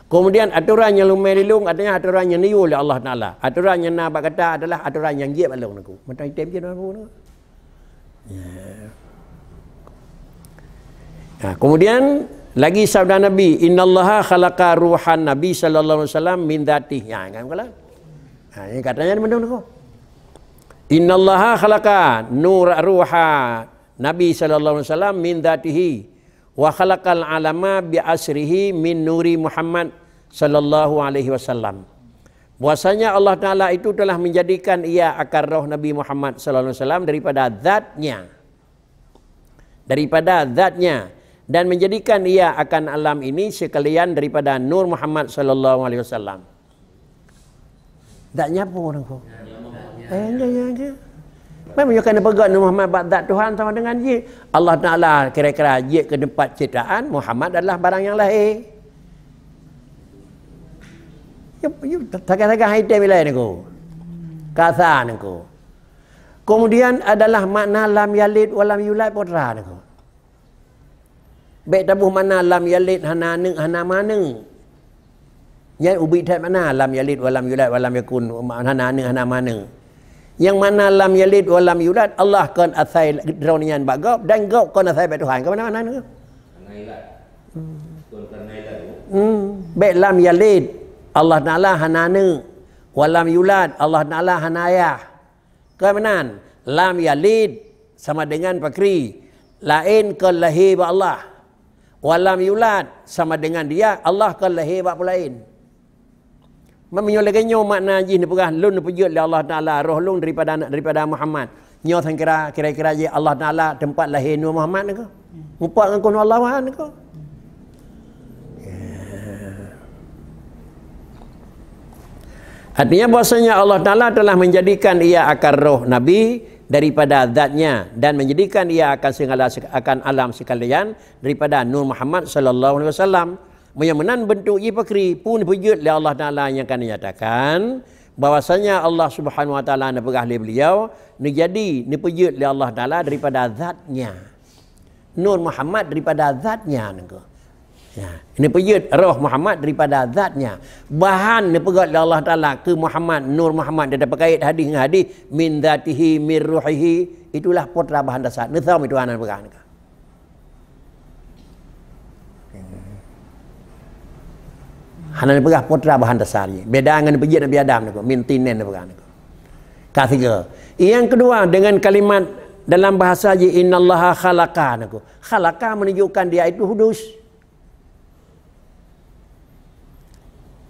Kemudian atoran nyang leumé lé lôn adalah atoran nyang neuyue lé Allah Taala. Atoran nyang na bak gata adalah atoran nyang jeuet bak lôn niko. Mata item je na lôn niko. Ya. Ha, kemudian lagi sabda Nabi, "Innallaha khalaqa ruhan Nabi sallallahu alaihi wasallam min dzatih." Ya, kan kala? Ha, ini katanya mandum tu. "Innallaha khalaqa nur ruha Nabi sallallahu alaihi wasallam min dzatihi wa khalaqal alama bi asrihi min nuri Muhammad sallallahu alaihi wasallam." Bahwasanya Allah Taala itu telah menjadikan ia akan roh Nabi Muhammad sallallahu alaihi wasallam daripada zatnya. Daripada zatnya, dan menjadikan ia akan alam ini sekalian daripada nur Muhammad sallallahu alaihi wasallam. Zatnya apa orang ko? Eh, enggak, enggak, enggak. Memang kena peugah Nur Muhammad bak zat Tuhan sama dengan jih. Allah Taala kira-kira jih ke tempat ciptaan, Muhammad adalah barang yang lahir. Yuk, yuk, tagah-tagah hai teh bilai niko. Kasa niko. Kemudian adalah makna lam yalid wa lam yulad putra niko. Bèk taboh makna lam yalid hana aneuk, hana ma aneuk. Nyan ubit that makna lam yalid wa lam yulad wa lam yakun hana aneuk, hana ma aneuk. Nyang makna lam yalid wa lam yulad, Allah kon asai droe nyan bak gob dan gob kon asai bak Tuhan. Kon makna nyan? Hmm. Bèk lam yalid, Allah Taala hana aneuk. Wa lam yulad, Allah Taala hana ayah. Kon meunan, lam yalid sama dengan pakri, laén kon lahé bak Allah. Wa lam yulad sama dengan dia, Allah kon lahé bak peulaén. Meunyoe lagèe nyoe makna jih neupeugah lôn neupeujeuet lé Allah Taala roh lôn daripada daripada Muhammad. Nyoe sangkira kira-kira jih Allah Taala teumpat lahé Nur Muhammad niko. Mupat ngon keunoe Allah Tuhan niko. Artinya bahwasanya Allah Taala telah menjadikan ia akan roh Nabi daripada zatnya dan menjadikan ia akan segala akan alam sekalian daripada Nur Muhammad sallallahu alaihi wasallam. Meunyoe meunan bentuk jih pakri pun peujeuet lé Allah Taala nyang ka dinyatakan bahwasanya Allah Subhanahu wa Taala neupeugah lé beliau neujadi neupeujeuet lé Allah Taala daripada zatnya. Nur Muhammad daripada zatnya niko. Ya, neupeujeuet roh Muhammad daripada zatnya. Bahan neupeugah lé Allah Taala keu Muhammad, Nur Muhammad, dan tapeukaét hadis ngon hadis, min zatihi, min ruhihi, itulah putra bahan dasar. Neusam itu anan peugah niko. Hana neupeugah putra bahan dasar jih. Beda ngon peujeuet Nabi Adam niko, min tinin neupeugah niko. Ka sigoe. Yang kedua, dengan kalimat dalam bahasa jih, "Innallaha khalaqa" niko. Khalaqa menunjukkan dia itu hudus.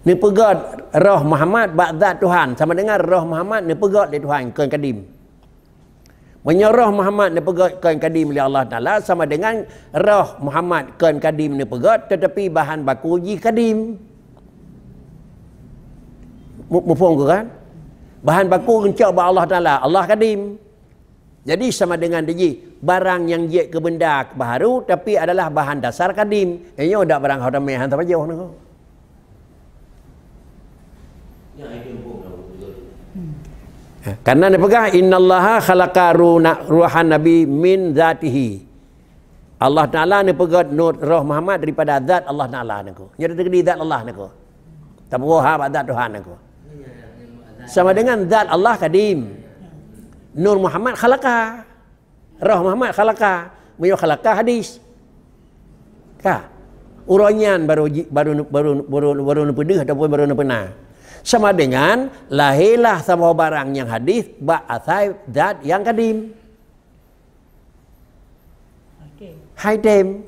Neupeugét roh Muhammad bak zat Tuhan, sama dengan roh Muhammad neupeugét lé Tuhan, kon kadim. Meunyoe roh Muhammad neupeugét kon kadim lé Allah Taala, sama dengan roh Muhammad kon kadim neupeugét, tetapi bahan baku jih kadim. Mu-, muphom kon kan? Bahan baku geucok bak Allah Taala, Allah kadim. Jadi sama dengan dijih barang nyang jeuet keu beunda baharu, tapi adalah bahan dasar kadim. Nyoe dak barang ho tamé han tapajoh niko. Karena neupeugah, "Innallaha khalaqa runa-, ruhan nabi min zatihi." Allah Taala neupeugét nur roh Muhammad daripada zat Allah Taala niko. Nyoe teukeudi zat Allah niko. Tapeugah ha bak zat Tuhan niko. Sama dengan zat Allah kadim. Nur Muhammad khalaqa. Roh Muhammad khalaqa. Meunyoe khalaqa hadis. Ka. Uroe nyan baru ji-, baru, baru, baru, baru neupeudeuh ataupun baru neupeuna. Sama dengan lahirlah saboh barang nyang hadis bak asai zat nyang kadim. Hai tem.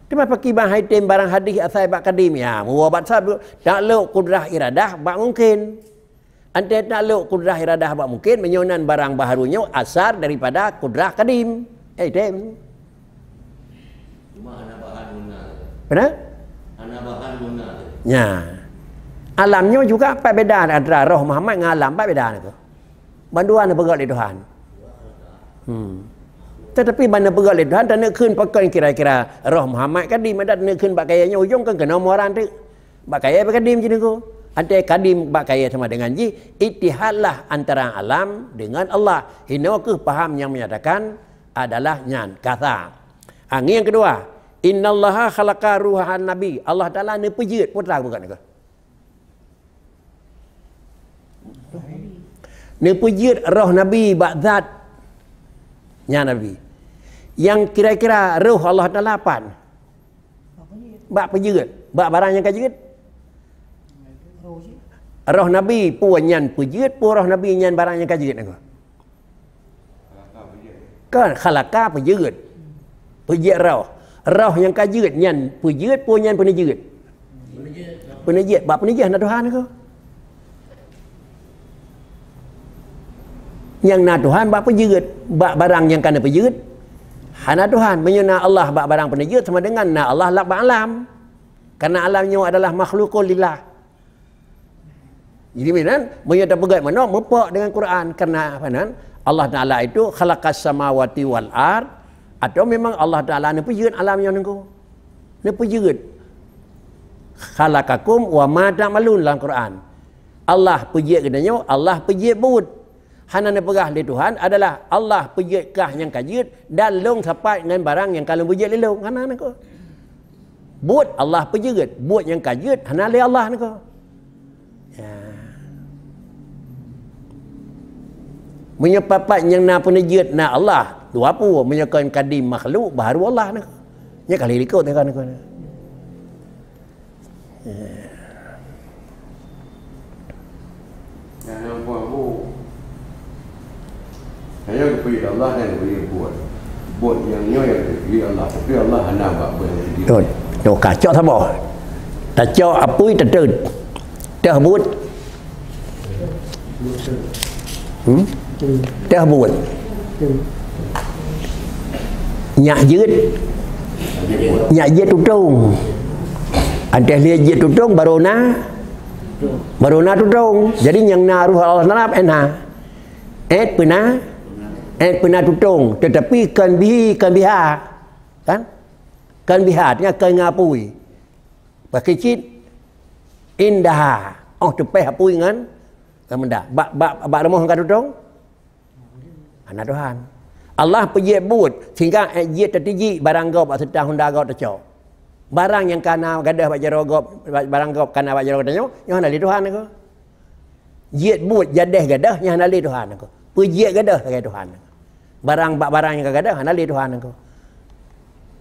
Teuma pakriban hai tem barang hadis asai bak kadim? Ya, meuwoe bak sabab taklok kudrah iradah bak mungken. Antée taklok kudrah iradah bak mungken, meunyoe nan barang baharu nyoe asar daripada kudrah kadim. Hai tem. Cuma hana bahan guna. Beuna? Hana bahan guna. Nya. Alam nyoe juga pat beda antara roh Muhammad ngon alam, pat beda niko. Bandua neupeugét lé Tuhan. Hmm. Tetapi ban neupeugah lé Tuhan, taneuk kheun pakon kira-kira roh Muhammad kadim, adak taneuk kheun bak kayée nyoe ujong kan keunoe muaran teuk. Bak kayée bak kadim jih niko. Antai kadim bak kayée sama dengan jih, ittihadlah antara alam dengan Allah. Hinoe kheueh paham nyang menyatakan adalah nyan kasa. Angin yang kedua, innallaha khalaqa ruhan nabi. Allah Taala neupeujeuet, putra bukan ke? Neupeujeuet roh Nabi bak zat nya Nabi. Yang kira-kira roh Allah Taala pan? Bak peujeuet, bak barang nyang ka jeuet. Roh Nabi pun nyan peujeuet, pun roh Nabi nyan barang nyang ka jeuet. Kan khalaqa peujeuet. Peujeuet roh. Roh nyang ka jeuet nyan peujeuet, pun nyan peuneujeuet. Peuneujeuet, bak peuneujeuet na Tuhan ko. Nyang na Tuhan bak peujeuet, bak barang nyang ka na peujeuet. Hana Tuhan, meunyoe na Allah bak barang peuneujeuet sama dengan na Allah lam bak alam. Karena alam nyoe adalah makhlukul lillah. Jadi meunan, meunyoe tapeugah meunoe mupok dengan Quran, karena apa nan? Allah Taala itu khalaqas samawati wal ard, atau memang Allah Taala neupeujeuet alam nyoe nunggu? Neupeujeuet. Khalaqakum wa ma ta'malun lam Quran. Allah peujeuet geutanyoe, Allah peujeuet buet. Hana neupeugah lé Tuhan adalah Allah peujeuet kah nyang ka jeuet dan lôn sapat ngon barang nyang ka lôn peujeuet lé lôn. Hana nangko. Buet Allah peujeuet, buet nyang ka jeuet hana lé Allah nangko. Ya. Meunyoe papat nyang na peuneujeuet na Allah, dua pue, meunyoe kon kadim makhluk baru Allah nangko. Nya kali likot nangko. Nyang nyang buah bu. Hanya geupeujiet Allah dan geupeujiet buet. Buet nyang nyoe nyang geupeujiet Allah, tapi Allah hana bak buet nyang geupeujiet. Tuh, tuh kacok saboh. Tacok apui teteut. Teuh buet. Hmm? Teuh buet. Nyak jeuet. Nyak jeuet tutong. Antéh lheueh jeuet tutong baru na, baru na tutong. Jadi nyang na ruh Allah Taala eh na. Eh peuna, eh peuna tutong, tetapi kan bihi, kan biha. Kan? Kan biha, artinya kan ngapui. Pakri cit indaha. Oh teupeh apui ngan, ngan meudah. Bak, bak, bak rumoh ka tutong? Hana Tuhan. Allah peujeuet buet sehingga eh, jeuet tatiji barang gob bak seutang honda gob tacok. Barang nyang kana gadoh bak jaroe gob, barang gob kana bak jaroe tanyoe, nyoe hana lé Tuhan ko. Jeuet buet jadeh gadoh, nyoe hana lé Tuhan ko. Peujeuet gadoh sagai Tuhan. Barang bak barang nyang ka gadoh hana lé Tuhan ko.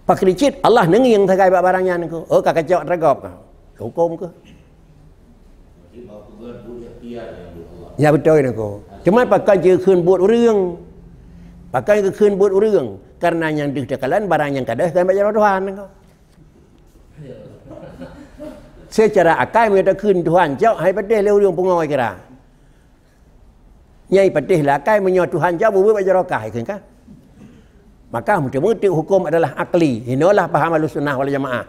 Pakri cit Allah neungieng sagai bak barang nyan ko. Oh ka kacok atra gob ka. Huköm keuh. Ya beutôi niko. Cuma pakon jikheun buet ureuëng. Pakon jikheun buet ureuëng. Karena nyang deuh teukalan barang nyang ka deuh kan bak jaroe Tuhan niko. Secara akai meunyoe takheun Tuhan cok hai patéh lé ureuëng pungo kira. Nyai patéh lé akai meunyoe Tuhan cok bubuet bak jaroe kah ikheun kah. Maka meuteumeuteuk huköm adalah akli. Inolah paham Ahlussunnah wal Jamaah.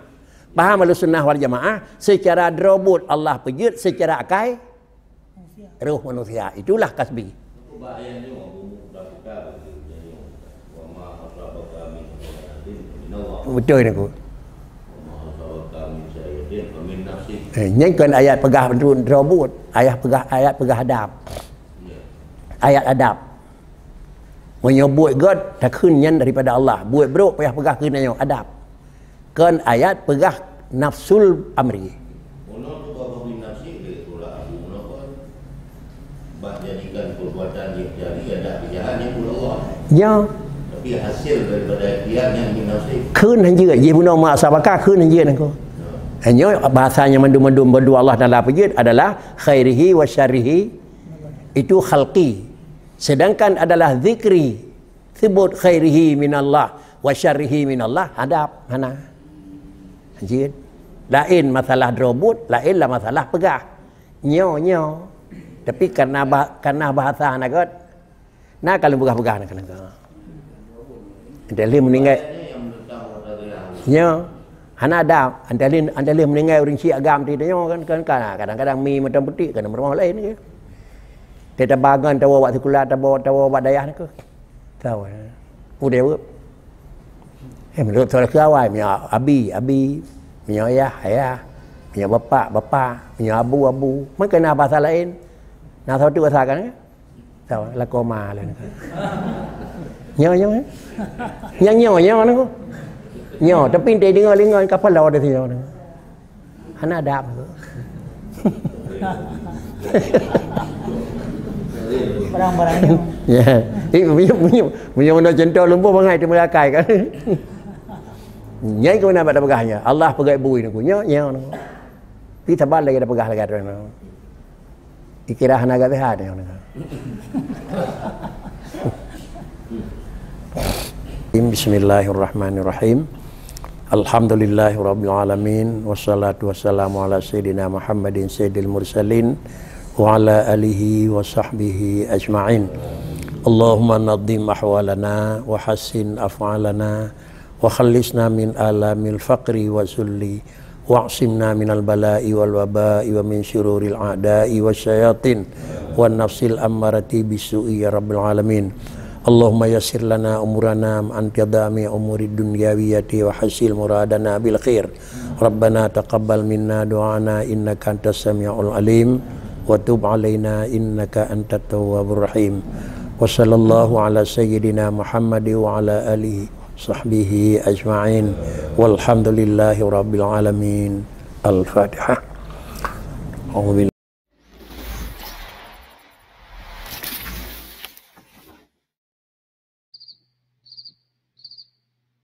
Paham Ahlussunnah wal Jamaah, secara droe buet Allah peujeuet, secara akai roh manusia. Itulah kasbi. Betul niko. Eh, nyan kon ayat peugah droe buet, ayat peugah ayat peugah adab. Ayat adab. Meunyoe buet gét, takheun nyan daripada Allah. Buet brok payah peugah keu nyoe, adab. Kon ayat peugah nafsul amri. Bah jadikan perbuatan yang jari ada kejahatan yang pun Allah. Ya. Tapi hasil daripada ikhtiar yang min nafsi. Kheun hanjeuet, jih bunoe ma sabaka kheun hanjeuet nangko. Hanya bahasanya mandum-mandum berdua Allah Taala peujeuet adalah khairihi wa syarrihi itu khalqi. Sedangkan adalah zikri sebut khairihi minallah wa syarrihi minallah hadab hana. Hanjeuet. Lain masalah droe buet, lain lah masalah peugah. Nyoe nyoe. Tapi karena bah, karena bahasa hana gét. Nah kalau peugah-peugah nak kena. Dalih meninggai. Nyoe. Hana ada. Dalih dalih meninggai ureuëng syik agam ti nyoe kan kan kadang-kadang mi mata putik kan rumah lain ke. Tetabangan tawa bak sekolah tawa tawa bak dayah niko. Tahu. Udah. Eh, meunurot cara keu awai, meunyoe abi, abi, meunyoe ayah, ayah, meunyoe bapak, bapak, meunyoe abu, abu. Meukeuna bahasa laén. Na satu bahasa kan? Tahu, lakoe ma laén. Nyoe, nyoe, eh? Nyang nyoe, nyoe, nyoe. Nyoe, tapi entah deungoe, deungoe, kapal lawa dari sini, nyoe. Hana adab. Barang-barang nyoe. Ya. Eh, meunyoe, meunyoe, meunyoe na contoh lumpoh bangai teumeugakai kan. Nyai keu mana bak tapeugah nyoe? Allah peugah bui nyoe, nyoe, nyoe. Pi saban lagèe tapeugah lagèe tu. Ikira hana gak sehat nyoe. Bismillahirrahmanirrahim. Alhamdulillahirabbil alamin, wassalatu wassalamu ala sayyidina Muhammadin sayyidil mursalin wa ala alihi wa sahbihi ajma'in. Allahumma nadhim ahwalana wa hassin af'alana wa khallisna min alamil faqri wa zulli, wa'simna minal bala'i wal waba'i wa min syururil a'da'i wasyayatin wan nafsil ammarati bisu'i ya rabbal alamin. Allahumma yassir lana umurana ma'an tiyadami umurid dunyawiyati wa hasil muradana bil khair. Rabbana taqabbal minna du'ana innaka antas samiul alim wa tub alaina innaka antat tawwabur rahim. Wa sallallahu ala sayyidina Muhammad wa ala alihi sahbihi ajma'in. Walhamdulillahi rabbil alamin. Al-Fatihah. A'udzubillahi